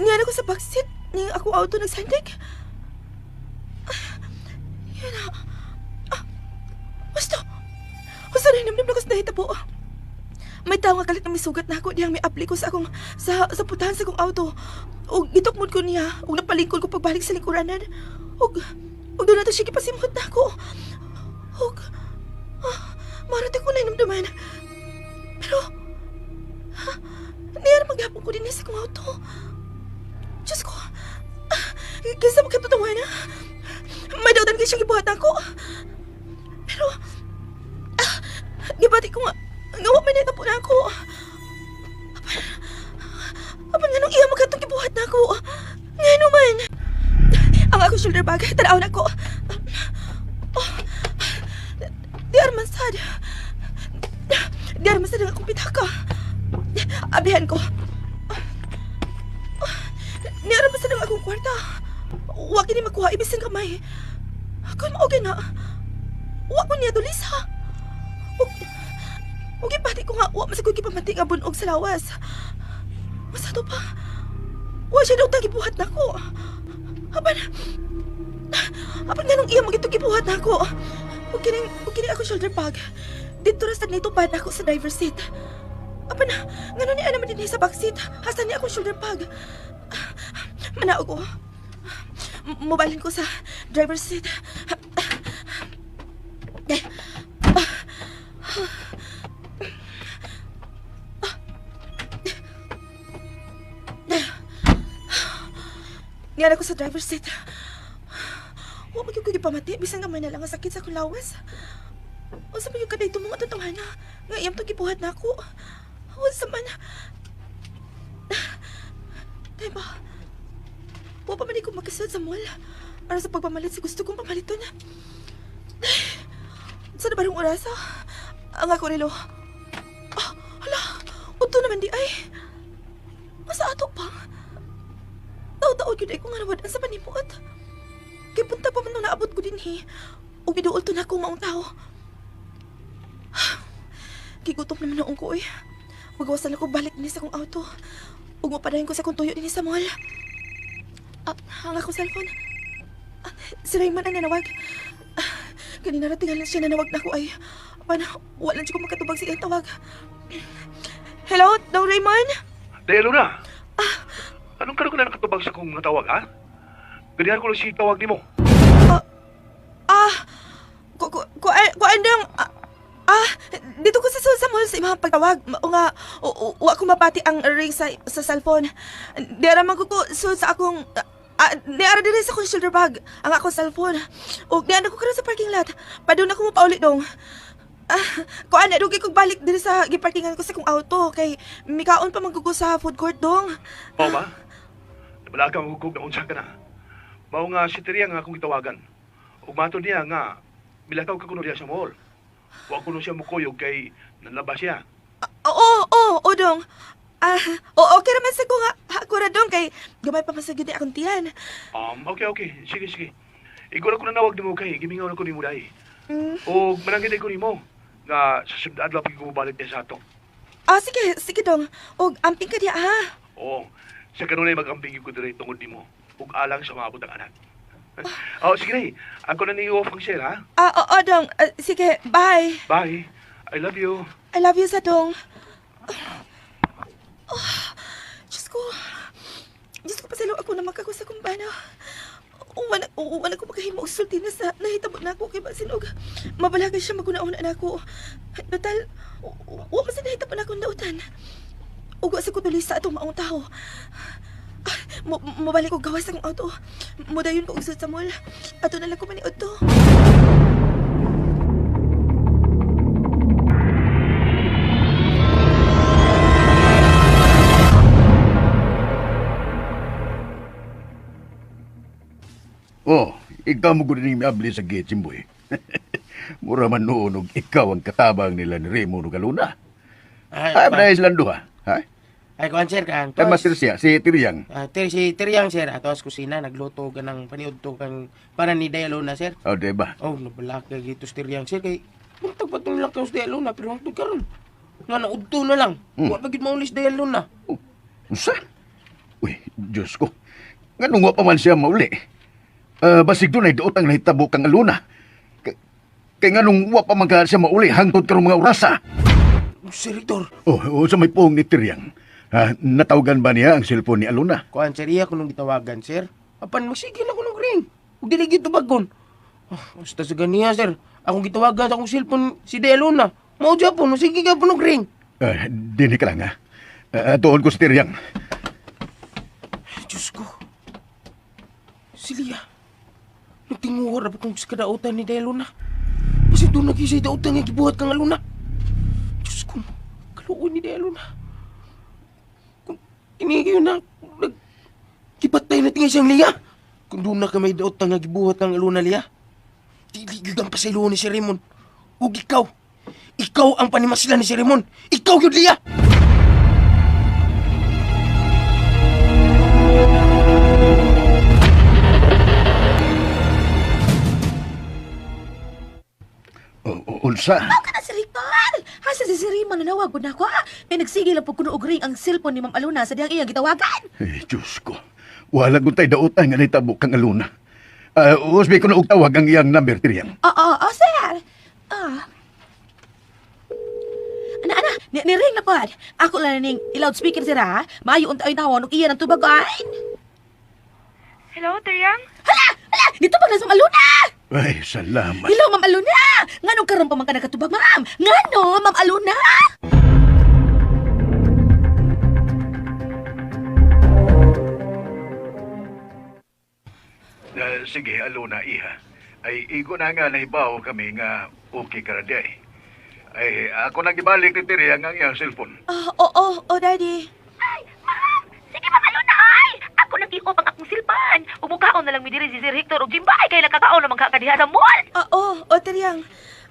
Niya na ko sa backseat ni akong auto nagsandig. Ah, yan na. Ah, Gusto. Gusto na hinamnam na ko sa nahitabo. May tao nga kalit na may sugat na ako diyang may apli ko sa akong sa putahan sa akong auto. Og gitukmod ko niya, og napalingkod ko pagbalik sa lingkuranan. Og og doon na to siya gipasimhot na ako. Og ah, marating ko na hinamdaman. Pero ah, niya na maghapon ko din sa akong auto. Diyos ko. Ah, kaysa magkatotoo na. May dautan kayo siyang gibuhat ako. Pero ah, gibati ko nga nga wa man na ako. Apan, apan nga nung iya magkatong gibuhat na ako. Ngano man. Ang akong shoulder bag, tanaw na ko. Oh, di arman sad. Di arman sad ang akong pitaka. Abihan ko. Oh, Ni arman sad ang akong kwarta. Wa kini makuha ibisan kamay. Kung mao na. Wa ko niya tulis ha. Ug ug ipati ko nga wa man sa ko gipamati nga bunog sa lawas. Masato pa. Wa siya daw tagibuhat nako. Apan apan nganong iya magitong gibuhat nako. Ug kining ako shoulder bag. Dito ra sad nitupad ako sa driver's seat. Apan ngano niya naman dinhi sa back seat. Hasta niya akong shoulder bag. Manaog ko. Mobalhin ko sa driver's seat. Niyan ako sa driver's seat. Wa man gyud ko gipamati bisan gamay na lang ang sakit sa akong lawas. Unsa man gyud kaday tumong atong tawhana nga iyam tong gibuhat nako. Unsa man. Diba? Wa pa man ko makasud sa mall. Para sa pagpamalit sa gusto kong pamaliton. Sa na barong orasa? Ang ako relo. Ah, hala, udto naman di ay. Masa ato pa. Taw-taod yun ay ko nga nawad-an sa panimuot. Kay punta pa man nung naabot ko din he. Ug miduol to na ako maong tao. Gigutom naman noong ko eh. Magawasan ako balik ni sa akong auto. Ug mapadayon ko sa akong tuyo din sa mall. Ah, ang akong cellphone. Ah, si Raymond ang nanawag. Ah, kanina ra tingalan siya nanawag na ako ay. Paano, wala siya ko makatubag sa iyang tawag. Hello, Dong Raymond? Dahil na. Anong karon ka na nakatubag sa kong natawag, ha? Ganihan ko lang si tawag nimo. Ah, ku ku ku ku andang ah, ah, dito ko sa sa mall sa imong pagtawag. O nga wa ko mapati ang ring sa cellphone. Di ara man ko ko sud sa akong ah, di ara diri sa akong shoulder bag ang akong cellphone. O di ana ko karon sa parking lot. Padung na ko mo pauli dong. Ah, kuan na dugay kog balik diri sa giparkingan ko sa akong auto kay mikaon pa man ko sa food court dong. Mao ba? Nabala ka magugog na unsa ka na. Mao nga si Teria nga akong gitawagan. Ug matod niya nga milakaw ka kuno diya sa mall. Wa kuno siya mukuyog kay nanlabas siya. Oo, oo, oo, dong. Ah, oo, okay raman sa ko nga. Ako ra dong kay gamay pa man sa gyud ni akong tiyan. Okay, okay. Sige, sige. Igor ako nanawag nimo kay gimingaw na ko nimo dai. Mm. Og mananggid ko nimo nga sa sunod adlaw pag balik diya sa ato. Ah, sige, sige dong. Og amping ka diya ha. Oo. Sa kanunay mag-ambing ko diri tungod nimo ug alang sa maabot ang anak. Oh, sige day. Ako na ni-off ang share, ha? Ah, oo, dong. Ah, sige, bye. Bye. I love you. I love you sa dong. Oh, Diyos ko. Diyos ko, pasalaw ako na magkakusa kong bana. Uwan, uwan ako makahimo og sulti na sa nahitabo na ako kay Basinog. Mabalaga siya maguna-una na ako. Total, wa man sa nahitabo na akong dautan. Ugo sa kutulis sa atong maong tao. Ah, mobalik ko gawas ang auto. Modayon ko og sud sa mall. Ato na lang ko maniud to. Oh, ikaw mo gud ning miabli sa gate, Jimboy. Mura man noon og ikaw ang katabang nila ni Raymond ug Aluna. Ay, Ay, ba silang duha? Ha? Ay, kuan sir, kan. Ay, master siya, si Tiriyang. Ah, si Tiriyang sir, ato sa kusina nagluto ka ng paniudto kang para ni Day Alona sir. Oh, di ba? Oh, nabalak kay gito si Tiriyang sir kay buntag pa tong lakaw si Day Alona pero hangtod karon. Nga na udto na lang. Wa pa gid maulis Day Alona. Oh, unsa? Uy, Diyos ko. Nganong wa pa man siya mauli? Ah, basig doon ay daot ang nahitabo kang Aluna. Kay nganong wa pa man ka siya mauli hangtod karong mga orasa. Sir Hector. Oh, oh, sa may puong ni Tiriyang. Ah, natawagan ba niya ang cellphone ni Aluna? Kuan sir, iya ko nung gitawagan sir. Apan magsige na ko nung ring. Ug dili gid tubagon. Ah, basta sa ganiya sir. Akong gitawagan sa akong cellphone si Day Alona. Mao japon, magsige ka po nung ring. Ah, dini ka lang, ha? Ah, doon ko si Tiriyang. Ay, Diyos ko. Si Lia. Nagtinguha ra ba kung sa kadautan ni Day Alona? Kasi doon nag-isay dautan nga gibuhat kang Aluna. Diyos ko, kaluoy ni Day Alona. Kung ini na, nag, gibatay na tingin siyang Lia. Kung doon na ka may dautan nga gibuhat kang Aluna, Lia. Dili gyud ang pasaylo ni si Raymond. Ug ikaw, ikaw ang panimasila ni si Raymond. Ikaw gyud, Lia! Oh, oh, unsa? Mao ka na si Hector! Hasa si Sir Raymond nanawag pud nako. Kay nagsige lang pud kuno og ring ang cellphone ni Ma'am Alona sa diyang iyang gitawagan. Eh, Diyos ko. Wala kong tay dautan nga nahitabo kang Aluna. Ah, usbi ko na og tawag ang iyang number, Tiriyang. Oo, oo, sir. Ah. Ana, ana, ni ring na pod. Ako lang ning i-loudspeaker sir ha. Maayo unta ay tawon og iya ng tubagan. Hello, Tiriyang? Hala, hala, dito pag na sa Ma'am Aluna. Ay, salamat. Hello, Ma'am Aluna. Nganong karon pa man ka nakatubag, ma'am? Ngano, Ma'am Aluna? Ah, sige, Aluna, iha. Ay, igo na nga nahibaw kami nga okay ka ra di ay. Ay, ako nang gibalik ni Tiriyang ang iyang cellphone. Ah, oo, oh, Daddy. Ay, ma'am! Sige, Ma'am Aluna, ay! Ako nang i-off ang akong silpan. Umukaon na lang mi diri si Sir Hector og Jimbay kay nakakaon naman ka kadiha sa mall. Ah, oo, oh, Tiriyang.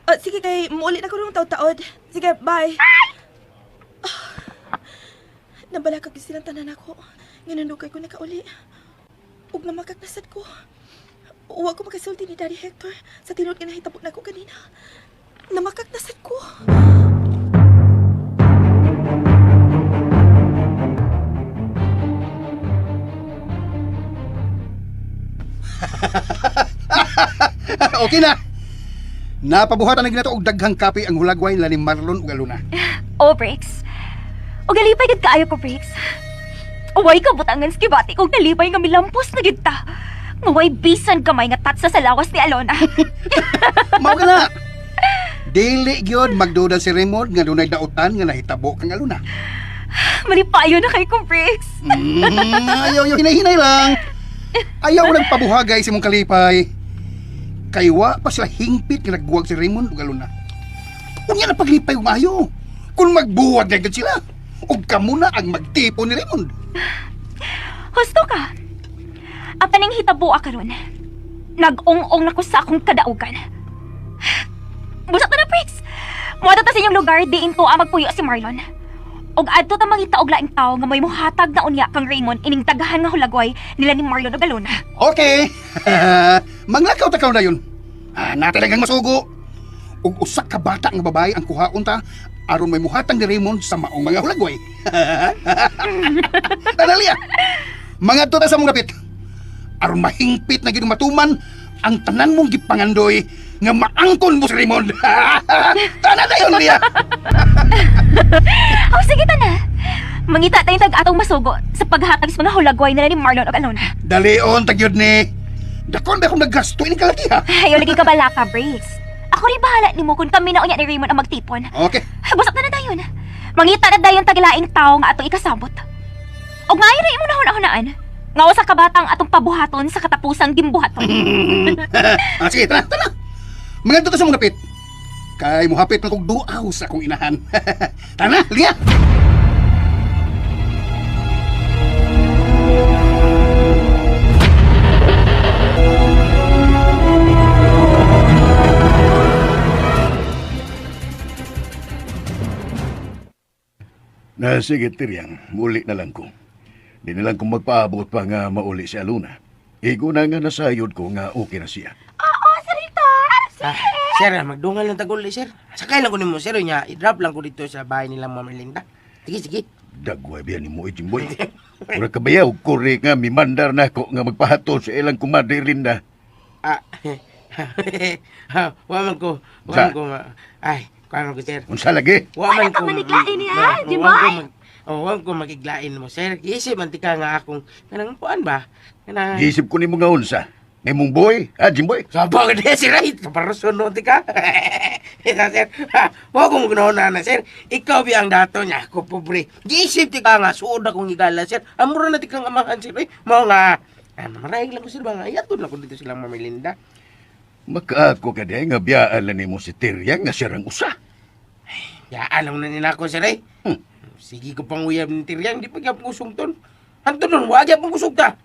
Ah, sige kay muuli na ko rong taod-taod. Sige, bye. Ah, nabalakag gyud silang tanan ako. Nga nandugay ko nakauli. Ug namakak nasad ko. Wa ko makasulti ni Daddy Hector sa tinuod nga nahitabo nako kanina. Namakak nasad ko. Okay na. Napabuhatan na ginato og daghang kape ang hulagway nila ni Marlon ug Aluna. Oh, Briggs. O galipay gid kaayo ko, Briggs. Uway ka butangan sa kibati kog nalipay nga milampos na gid ta. Nga way bisan kamay nga tatsa sa lawas ni Alona. Mao ka na. Dili gyud magduda si Raymond nga dunay dautan nga nahitabo kang Aluna. Malipayo na kay ko, Briggs. Ayaw, ayaw, hinay-hinay lang. Ayaw lang pabuhagay si mong kalipay. Kay wa pa sila hingpit nga nagbuwag si Raymond ug Aluna. Unya na paglipay ug maayo. Kung magbuwag na gyud sila, ug kamo na ang magtipo ni Raymond. Husto ka. Apan ning hitabo karon. Nag-ong-ong na ko sa akong kadaugan. Busa ta na, Briggs. Muadto ta sa inyong lugar, diin to ang magpuyo si Marlon. Og adto ta mangita og laing tawo nga may muhatag na unya kang Raymond ining daghan nga hulagway nila ni Marlon ug Alona. Okay. Manglakaw ta karon dayon. Ah, na talagang masugo. Ug usa ka bata nga babae ang kuhaon ta aron may muhatang ni Raymond sa maong mga hulagway. Tanalia. Mangadto ta sa mong dapit. Aron mahingpit na gyud matuman ang tanan mong gipangandoy nga maangkon mo si Raymond. Tanan dayon niya. Oh, sige ta na. Mangita tayong tag-atong masugo sa paghatag sa mga hulagway nila ni Marlon ug Alona. Dalion ta gyud ni. Dakon ba akong naggasto ini kalaki ha? Ayaw lagi ka balaka, Briggs. Ako rin bahala nimo kung kami na unya ni Raymond ang magtipon. Okay. Busok na na dayon. Mangita na dayon taglaing tao nga atong ikasabot. Og maayo ra imo nahuna-hunaan. Nga usa ka batang atong pabuhaton sa katapusang gimbuhaton. Sige, tara, tara. Mangadto ta sa mong dapit. Kay muhapit na kog duaw sa akong inahan. Tara na, liya. Na sige, Tiryang, muli na lang ko. Di na lang ko magpaabot pa nga mauli si Aluna. Igo na nga nasayod ko nga okay na siya. Oo, Sarita. Ah, sir, magdungan lang taguli, sir. Sakay lang ko nimo, sir. Nya, i-drop lang ko dito sa bahay nila Ma'am Erlinda. Sige, sige. Dagway biya ni mo, Jimboy. Mura ka bayaw, kore nga mimandar na ko nga magpahatod sa ilang kumadre Linda. Ah, wa man ko, wa Sa? man ko, ay, kuha man ko, sir. Unsa lagi? Wa man Wala ka ko, maniglain niya, wa man Jimboy. ko oh, wa man ko magiglain mo, sir. Isip man tika nga akong, kanang kuan ba? Kanang, Giisip ko nimo nga unsa. Nimong boy, ha, Jimboy? Sabang di si Ray, kaparuson no tika. Ika sir, ha, wa ko mo na na sir. Ikaw bi ang dato niya, ako pobre. Giisip tika nga suod akong higala sir. Amura na tikang amahan sir. Eh, mao nga ah, mamarayag lang ko sir ba nga yaton lang ko dito silang Ma'am Linda. Makaako ka di nga biyaan lang nimo si Tiryang nga siya rang usa. Ya, alam na nila ako sir eh. Sige ko pang uyab ni Tiryang, di pa gyapon kusog ton. Hanto nun, wa gyapon kusog ta.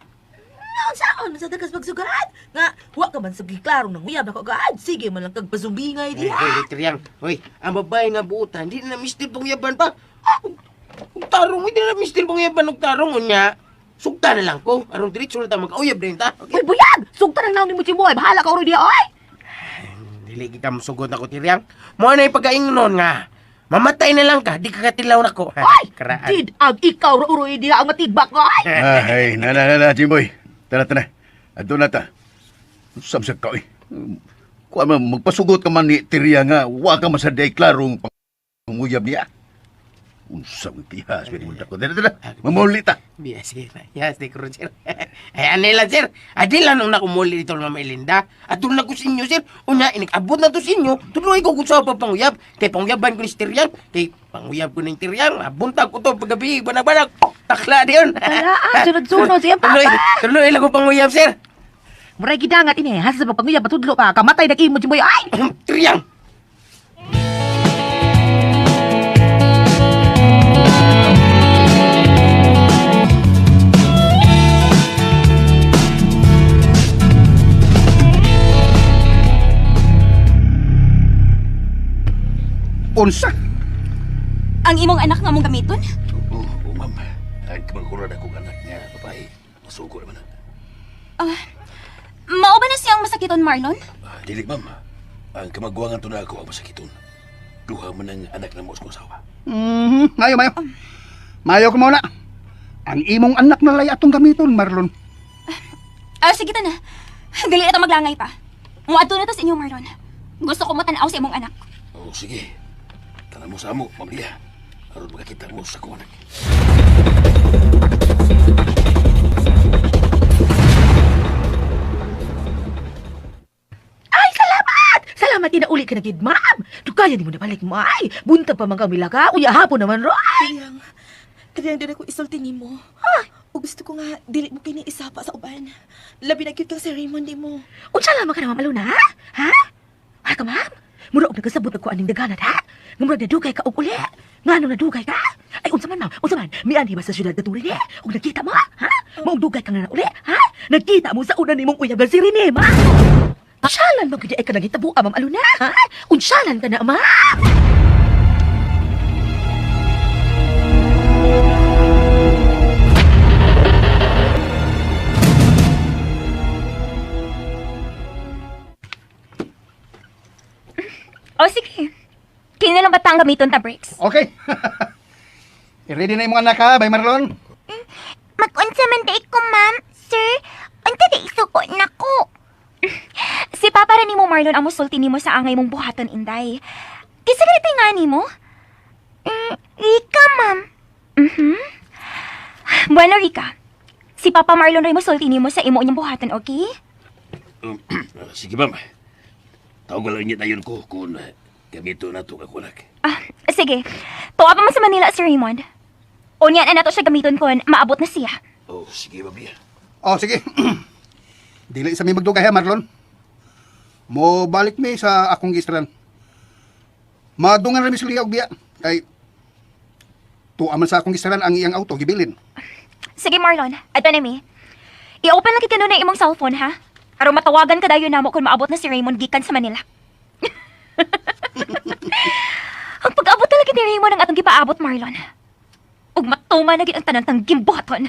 Saan sa tagas magsugad? Nga, wa ka man sa giklarong nang uyab ako gaad. Sige man lang kag pasumbingay Ay, diha. hoy, Tiryang, hoy, ang babae nga buotan, di na mister pang uyaban pa. Ug tarong, hindi na mister pang uyaban og tarong unya. Sugta na lang ko, aron diretso na ta magkauyab din ta. Uy, buyag! Sugta nang naon nimo Jimboy. Bahala ka oro diha, oy! Dili kita musugot ako, Tiryang. Mo na pagkaingnon nga. Mamatay na lang ka, di ka katilaw nako. Oy! Karaan. Did ang ikaw ra uro diha ang matigbak, oy! Ay, na na na na, Jimboy. Tara, tara. Adto na ta. Samsag ka, eh. Kuha man, magpasugot ka man ni Tiryang nga, wa ka man sa day klarong panguyab niya. Unsa mo pihas, pwede mo dako. Tara, tara. Mamuli ta. Biya, sir. Yes, di ko ron, sir. Ay, anay lang, sir. Adi lang nung nakumuli dito, Mama Elinda. At na ko sa inyo, sir. Una, inigabot na to sa inyo. Tuloy ko kung sa pa panguyab. Kay panguyaban ko ni si Tiryang. Kay panguyab ko ni Tiryang. Buntag ko to paggabi. Banag-banag. Takla di yun. Wala, ah, sunod-sunod siya, papa. Tuloy, tuloy lang ko panguyab, sir. Muray gidangat ini, hasa sa pagpanguyab patudlo ka, kamatay na imo Jimboy, ay! Tiryang! Unsa? Ang imong anak nga mong gamiton? Oo, oh, ma'am. Ang kamangkuran akong anak niya, babae. Masugo naman na. Mao ba na siyang masakiton, Marlon? Ah, dili, ma'am. Ang kamagwangan to na ako ang masakiton. Duha man ang anak na mo sa kong asawa. Mayo, mayo. Mayo ko muna. Ang imong anak na lay atong gamiton, Marlon. Ah, sige ta na. Dali na ta maglangay pa. Muadto na ta sa inyo, Marlon. Gusto ko matanaw sa imong anak. Oo, sige. Tanan mo sa amo, Ma'am Lia. Aron makakita mo sa akong anak. Ay, salamat! Salamat ina uli ka na gid, ma'am. Dugayan nimo na balik mo, ay. Buntag pa man kang milaka, unya hapon naman ro. Ay. Triyang, Triyang, doon ako isulti nimo. O gusto ko nga, dili mo kini isapa sa uban. Labi na gyud kang si Raymond nimo. Unsa lamang ka na, Ma'am Aluna, ha? Ha? Ay ka, ma'am? Mura og nagkasabot ako aning daganat, ha? Nga murag nadugay ka og uli. Nga nung nadugay ka? Ay, unsa man, ma'am? Unsa man? Mianhi ba sa syudad na rin, eh? Og nagkita mo, ha? Maong dugay ka nga na uli, ha? Nagkita mo sa una nimong uyab nga si Rene, ma'am. Unsyalan man gyud ay ka nangitabo, Ma'am Aluna, ha? Unsyalan ka na, ma'am? O sige. Kini na lang ba ang gamiton ta, Bricks? Okay. I-ready na imong anak ha, bay Marlon. Mag-unsa man day ko, ma'am. Sir, unta day isuko nako. Si Papa ra nimo Marlon ang musulti nimo sa angay mong buhaton inday. Kinsa ganito nga nimo? Rika, ma'am. Mhm. Bueno, Rika. Si Papa Marlon ray musulti nimo sa imo unyang buhaton, okay? Ah, sige, ma'am. Tawag lang niya dayon ko kung gamito na to kakunak. Ah, sige. Tuwa pa man sa Manila si Raymond. Unya na nato siya gamiton kon maabot na siya. Oh, sige, Ma'am Lia. Oh, sige. Dili sa mi magdugay ha, Marlon. Mo balik mi sa akong gistaran. Madungan ra mi sa liya og biya kay tuwa man sa akong gistaran ang iyang auto gibilin. Sige Marlon, ato na mi. I-open lang kit na imong cellphone ha. Aron matawagan ka dayon namo kung maabot na si Raymond gikan sa Manila. Ang pag-abot talaga ni Raymond ang atong gipaabot, Marlon. Ug matuma na gid ang tanan tang gimbuhaton.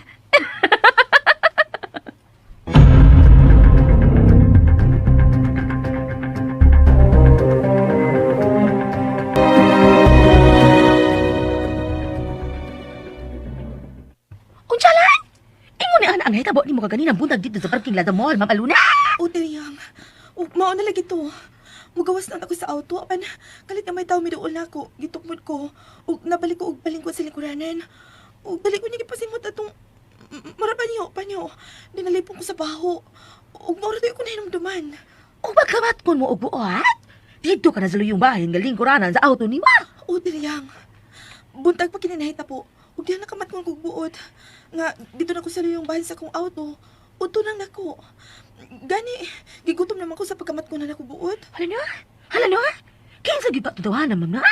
Unsa lan? Ingon ni ana ang hitabo nimo kaganinang buntag dito sa parking lot sa mall, Ma'am Aluna. O, Diriyang. O, mao na lagi to. Mugawas na ako sa auto. Apan, kalit na may tao miduol na ako. Gitukmod ko. O, nabalik ko og palingkod sa lingkuranan. O, dali ko niya gipasimot atong... Mara panyo, panyo. Dinalipong ko sa baho. O, mao ra ko nahinumduman. O magkamat kon mo og buot. Dito ka na sa luyong bahin nga lingkuranan sa auto nimo. O, Diriyang. Buntag pa kininahita po. Ug diha nakamat kong kugbuot. Nga, dito na ko sa luyong bahin sa akong auto. Uto nang nako. Gani, gigutom naman ko sa pagkamat ko na nakubuot. Hala na? Hala na? Kinsa gyud ba tudawanan, ma'am na?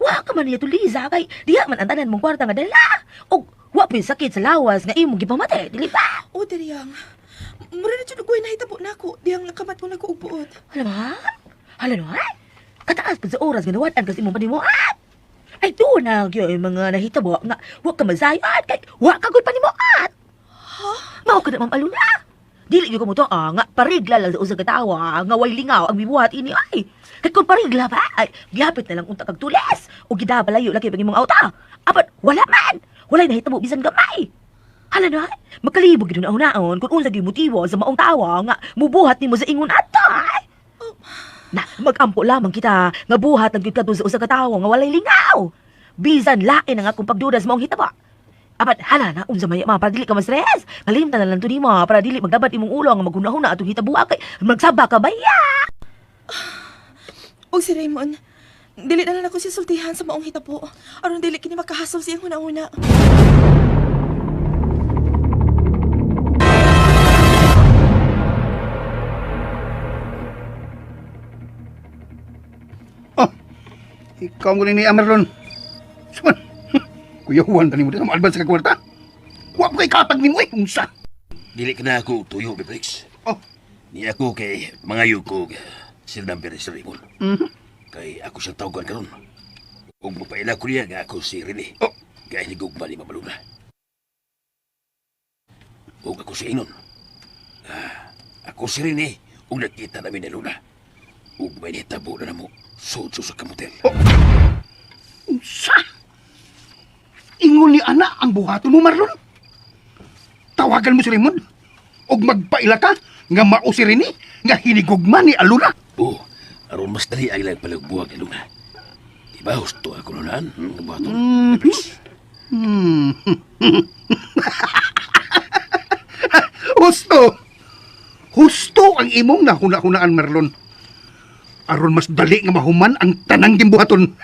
Wa ka man niya to Liza kay diha man ang tanan mong kwarta nga dala. Og wa pa yung sakit sa lawas nga imong gipamate, dili ba? O, Diriyang. Mura na jud og nahitabo nako. Dihang nakamat ko nako og buot. Hala ma'am? Hala na? Kataas pa sa oras nga nawad-an kasi imong panimuat. Ay doon na gyud yung mga nahitabo nga wa ka mazayad kay wa ka gud panimuat. Ha? Mao ka na ma'am Aluna. Dili gyud ko mo to ah, nga parigla lang sa usa ka tawo nga way lingaw ang mibuhat ini ay. Kay kung parigla ba ay gihapit na lang unta kag tules o gidabalayo lagi pag imong auto. Apan wala man. Walay nahitabo bisan gamay. Hala na, makalibog gyud na hunaon kung unsa gyud motibo sa maong tawo nga mubuhat nimo sa ingon ato. Ay. Na, magampo lamang kita nga buhat ang gyud kadto sa usa ka tawo nga walay lingaw. Bisan lain ang akong pagduda sa maong hitabo. Apat hala na unsa may ma para dili ka ma-stress. Kalimtan na lang to nimo para dili magdabat imong ulo nga maghunahuna atong hitabuha kay magsaba ka baya. Og si Raymond, dili na lang ako siya sultihan sa maong hitabo. Aron dili kini makahasol siyang huna-huna. Oh, ikaw ang ni Marlon. Suman, Kuya Juan, tani mo din ang advance ka kwarta. Wa pa kay katag nimo eh, unsa? Dili ka na ako tuyo, Bebrix. Oh. Ni ako kay mga ko sir number si Raymond. Mhm. Kay ako siyang tawagan karon. Ug mapaila ko niya nga ako si Rene. Oh. Kay hinigugma ni Ma'am Aluna. Ug ako si Inon. Ah, ako si Rene ug nakita namin ni Luna. Ug may nitabo na namo sud sa kamotel. Oh. Unsa? Ingon ni ana ang buhaton mo, Marlon. Tawagan mo si Raymond. Og magpaila ka nga mao si Rene nga hinigugma ni Aluna. Oh, aron mas dali ang ilang palagbuwag ni Luna. Di ba husto ako nunan? Buhaton. Bebrix. Hmm. Husto. Husto ang imong nahuna-hunaan, Marlon. Aron mas dali nga mahuman ang tanang gimbuhaton.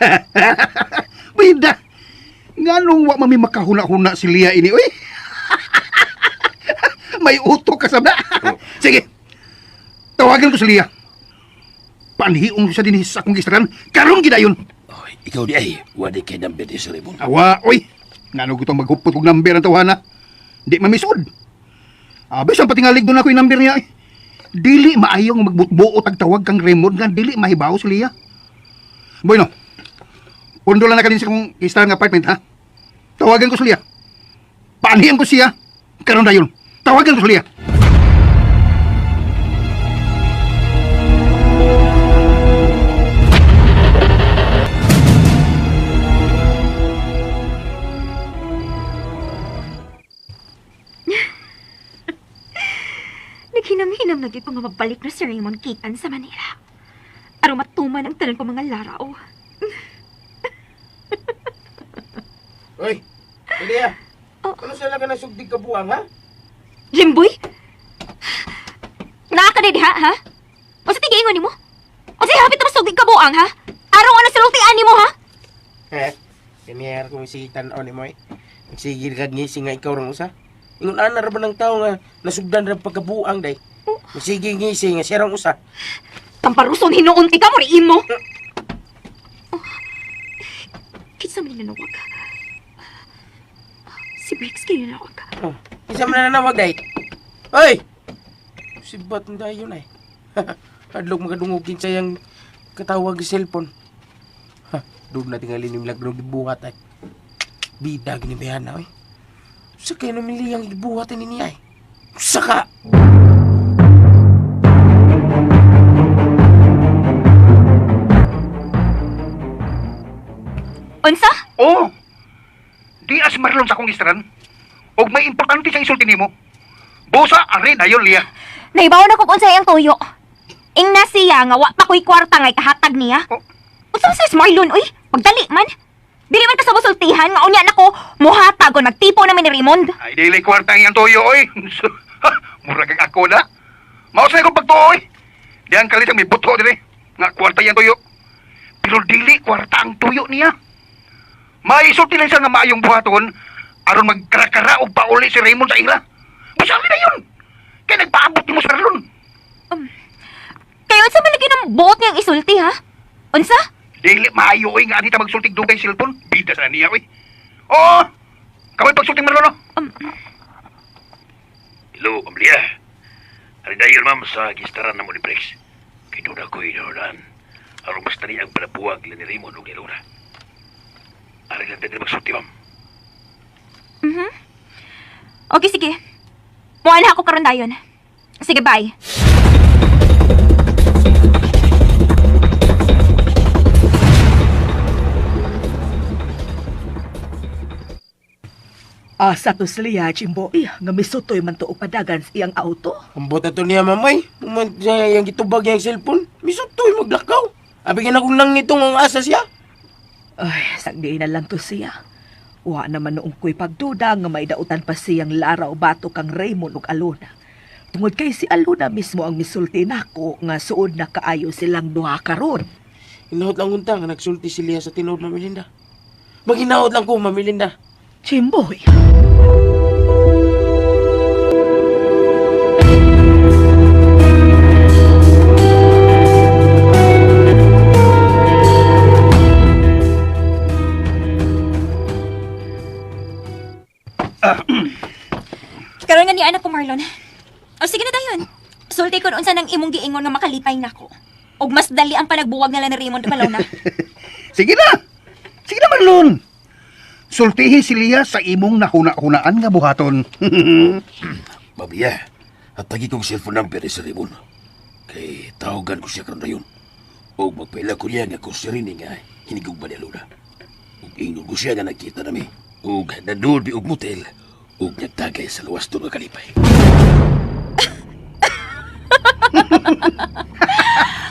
Bida. Nganong wa mami makahuna-huna si Lia ini, oy? May utok ka sa ba? Sige. Tawagan ko si Lia. Panhiong ko siya din sa akong gistaran. Karon gidayon. Oy, ikaw di ay, wadi kay number ni si Raymond. Awa, oy. Ngano gutong maghupot og number ang tawhana. Di mamisod. Abis ang patingalig doon ako yung number niya. Eh. Dili maayong magbutbuot ag tawag kang Raymond nga dili mahibaw si Lia. Bueno. Pundo lang na ka din sa kong isang apartment ha. Tawagan ko si Lia. Paanhian ko siya. Karon dayon. Tawagan ko si Lia. Naghinam-hinam na gyud ko nga mabalik na si Raymond gikan sa Manila. Aron matuman ang tanan ko mga laraw. Oy, Elia. Oh. Ano sa lang ka nasugdig ka buwang, ha? Jimboy? Naa ka na diha, ha? O sa tigiingon nimo? buang ha? Araw ano sultian nimo ha? Eh, kaniyar kung sige tan-aw ni mo eh. Nagsigil kag ngisi nga ikaw rang usa. Ingon ana ra ba ng tao nga nasugdan ra pagkabuang day. Nagsige ngisi nga siya rang usa. Tamparuson hinuon ti ka mo imo. Oh. Kinsa man nanawag? Si Briggs kay nanawag. Oh, kinsa man nanawag day? Oy! Sibat na dayon ay. Adlok makadungog kinsa yang katawag sa cellphone. Ha, doon na tingali ni Milagro gibuhat ay. Bida gini bayana oy. Sa kayo namili ang gibuhat ni niya ay. Saka! Unsa? Oo. Di as Marlon sa akong istaran. Og may importante sa isulti nimo. Busa are dayon liya. Naibaw na kog unsay ang tuyo. Ingna siya nga wa pa ko'y kwarta ngay kahatag niya. Oh. Unsa man sa Marlon oy? Pagdali man. Dili man ka sa musultihan nga unya nako mohatag o nagtipo namin ni Raymond. Ay dili kwarta ang iyang tuyo oy. Ha, Mura kag ako na. Mao sa akong pagtuo oy. Diyan kalit ang may buto dire nga kwarta iyang tuyo. Pero dili kwarta ang tuyo niya. May isulti lang siya nga maayong buhaton aron magkarakara og pauli si Raymond sa ila. Basta na yun. Kay nagpaabot nimo sa Marlon. Kayo unsa man lagi ng buot niyang isulti ha? Unsa? Dili maayo oy nga anita magsultig dugay cellphone. Bida sa niya oy. Oo. Kamay pagsulting Marlon. oh. Hello, Ma'am Lia. Ari dayon, ma'am, sa gistaran na mo ni Brex. Kay doon ako inunaan. Aron basta niya ang panabuwag ni Raymond o ni Luna. Ari lang tayo magsulti, ma'am. Mhm. Okay, sige. Muha na ako karon dayon. Sige, bye. Asa to sila, Jimbo. Eh, nga misutoy man to og padagan sa iyang auto. Ambot na to niya mamay. Uman siya yung gitubag yung cellphone. Misutoy maglakaw. Abi ka na kung nang itong ang asa siya. Ay, sagdiin na lang to siya. Wa naman noong ko'y pagduda nga may dautan pa siyang laraw bato kang Raymond ug Alona. Tungod kay si Alona mismo ang misulti nako nga suod na kaayo silang duha karon. Hinaot lang unta nga nagsulti si Lia sa tinuod, Ma'am Melinda. Maghinaot lang ko, Ma'am Melinda. Chimboy. Karon nga ni anak ko Marlon. O sige na dayon. Sulti kon unsa nang imong giingon nga makalipay nako. Og mas dali ang panagbuwag nila ni Raymond Malona. Sige na. Sige na Marlon. Sultihi si Lia sa imong nahuna-hunaan nga buhaton. Ma'am Lia, at tagi kong cellphone number ni si Raymond. Kay tawagan ko siya karon dayon. O magpaila ko niya nga ko si Rini nga hinigugma ni Luna. Ug ingon ko siya nga nagkita nami. Ug nandun bi og motel. Ug nagtagay sa luwas doon nga kalipay.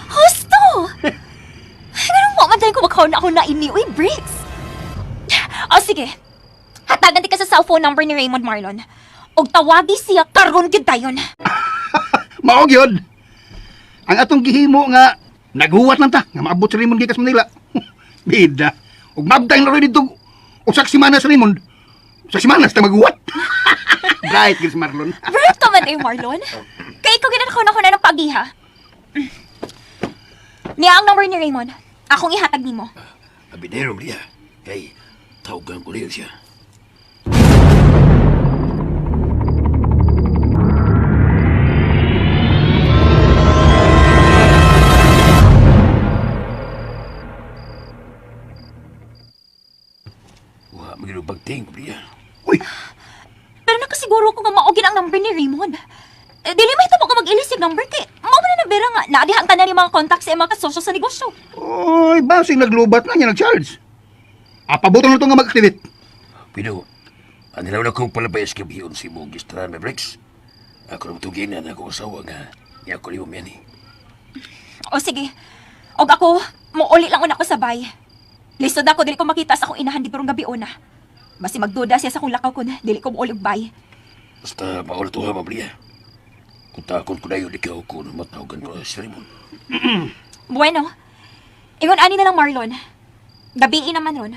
Husto! Ganun mo man tayo kung magkaon ako na ini. Uy, Briggs! O sige, hatagan di ka sa cellphone number ni Raymond Marlon. Og tawagi siya karon gyud dayon. Mao gyud. Ang atong gihimo nga naghuwat lang ta nga maabot si Raymond gikas Manila. Bida. Ug mabdang na dito usak semana si Raymond. Usak semana ta maghuwat. Bright gyud si Marlon. Bright ka man eh, Marlon. Kay ikaw ginanakaw na ko na ng pagiha. Niya ang number ni Raymond. Akong ihatag nimo. Abinero, Lia. Kay tawagan ko niyo siya. Wa magino bagting, Lia. Uy, Pero nakasiguro ko nga maugin ang number ni Raymond. Eh, dili may tamo ka mag-ilis yung number kay mao man na nabera nga naadiha ang tanan ni mga contacts sa mga kasosyo sa negosyo. oy, basing naglubat na niya nag-charge. Apabuton na to nga mag-activate. Pero, ano na kong palabay sa kabiyon si mong gistran, may breaks. Ako na matugin na ako asawa nga niya ako liwam yan eh. O sige. Og ako, muuli lang una ko sa bay. Lisod ako dili ko makita sa akong inahan dito rong gabi una. Basi magduda siya sa akong lakaw kun dili ko muuli og bay. Basta maula to ha, Mablia. Kung takon ko na yun, ikaw kung matawagan ko si Raymond. Bueno. Ingon ani na lang Marlon. Gabii naman ron.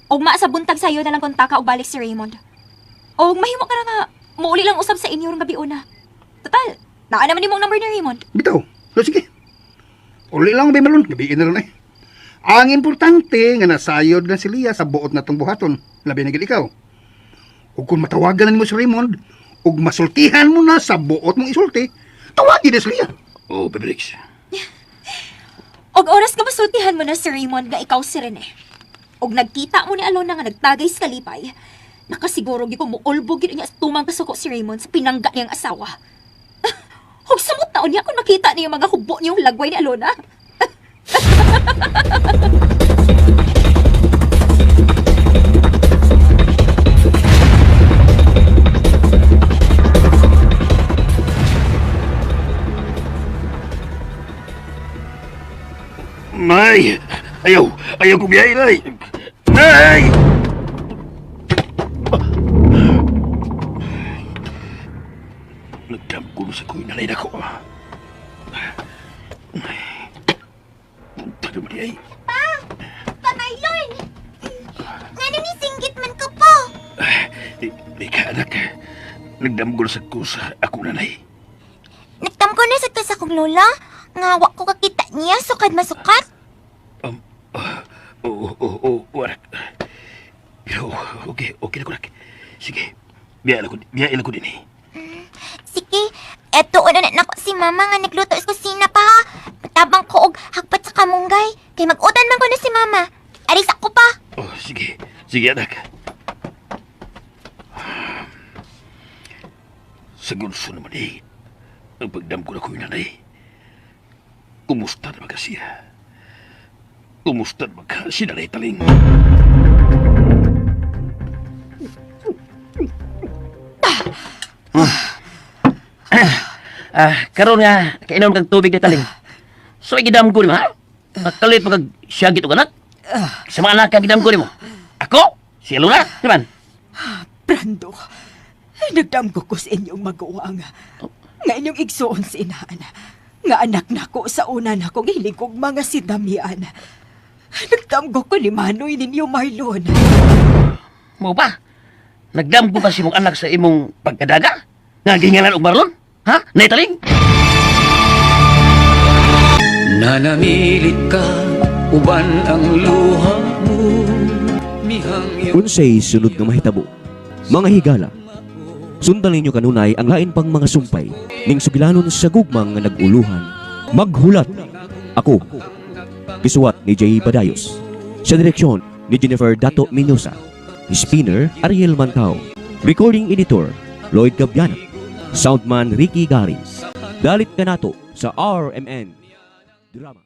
Ugma sa buntag sayo na lang kontaka og balik si Raymond. Og mahimo ka na nga muuli lang usab sa inyo rong gabi una. Total, naa naman nimong number ni Raymond. Bitaw. So, sige. Uli lang ba Marlon, gabiin na ron eh. Ang importante nga nasayod na si Lia sa buot na tong buhaton. Labi na gid ikaw. Ug kung matawagan na nimo si Raymond, ug masultihan mo na sa buot mong isulti, tawagin na si Lia. Oh, Bebelix. Og oras nga masultihan mo na si Raymond nga ikaw si Rene. Og nagkita mo ni Alona nga nagtagay sa kalipay. Nakasiguro gyud ko muulbog gyud niya sa tumang kasuko si Raymond sa pinangga niyang asawa. Og samot na unya kung makita niya yung mga hubo niyong lagway ni Alona. Nay! Ayaw! Ayaw ko biyahe, Nay! Nay! Nagdamko sa ko nanay na ko. Punta naman ay. Pa! Pa Marlon! Ngano ni singgit man ko po? Di, di ka, anak. Nagdamgo sa ko sa ako nanay. Nagtamko na sa to sa akong lola. Nga wa ko kakita niya sukad masukat. Oo, oo, oo, oo, anak. Pero okay, okay na ko, anak. Sige, biyahe na ko din eh. Sige, eto una na nako si mama nga nagluto sa kusina pa ha. Matabang ko og hakpat sa kamunggay. Kay mag-utan man ko na si mama. Aris ako pa. Oh, sige. Sige, anak. Sa gunso naman eh, ang pagdam ko na ko yung nanay. Kumusta naman ka siya? Kumusta naman ka si Nanay Taling? Ah, karon nga kainom kag tubig ni Taling. So gidam ko nimo ha? Makalit pa kag siyagit og anak. Sa mga anak kang gidam ko nimo. Ako, si Alona, di man. Brando, nagdamgo ko sa inyong maguwang. Nga inyong igsuon si inaan. Nga anak nako sa una nako gihilig kog mga si Damian. Nagdamgo ko ni Manoy ninyo, Marlon. Mo ba? Nagdamgo ba si mong anak sa imong pagkadaga? Nga gingalan og Marlon? Ha? Nay Taling? Nanamilit ka uban ang luha mo Mihangyo Unsay sunod nga mahitabo? Mga higala, sundan ninyo kanunay ang lain pang mga sumpay ning sugilanon sa gugmang nga nag-uluhan. Maghulat ako. Gisuwat ni Jay Badayos. Sa direksyon ni Jennifer Dato Minosa. Spinner Ariel Mantao. Recording editor Lloyd Gabiano. Soundman Ricky Garin. Dalit kanato sa RMN Drama.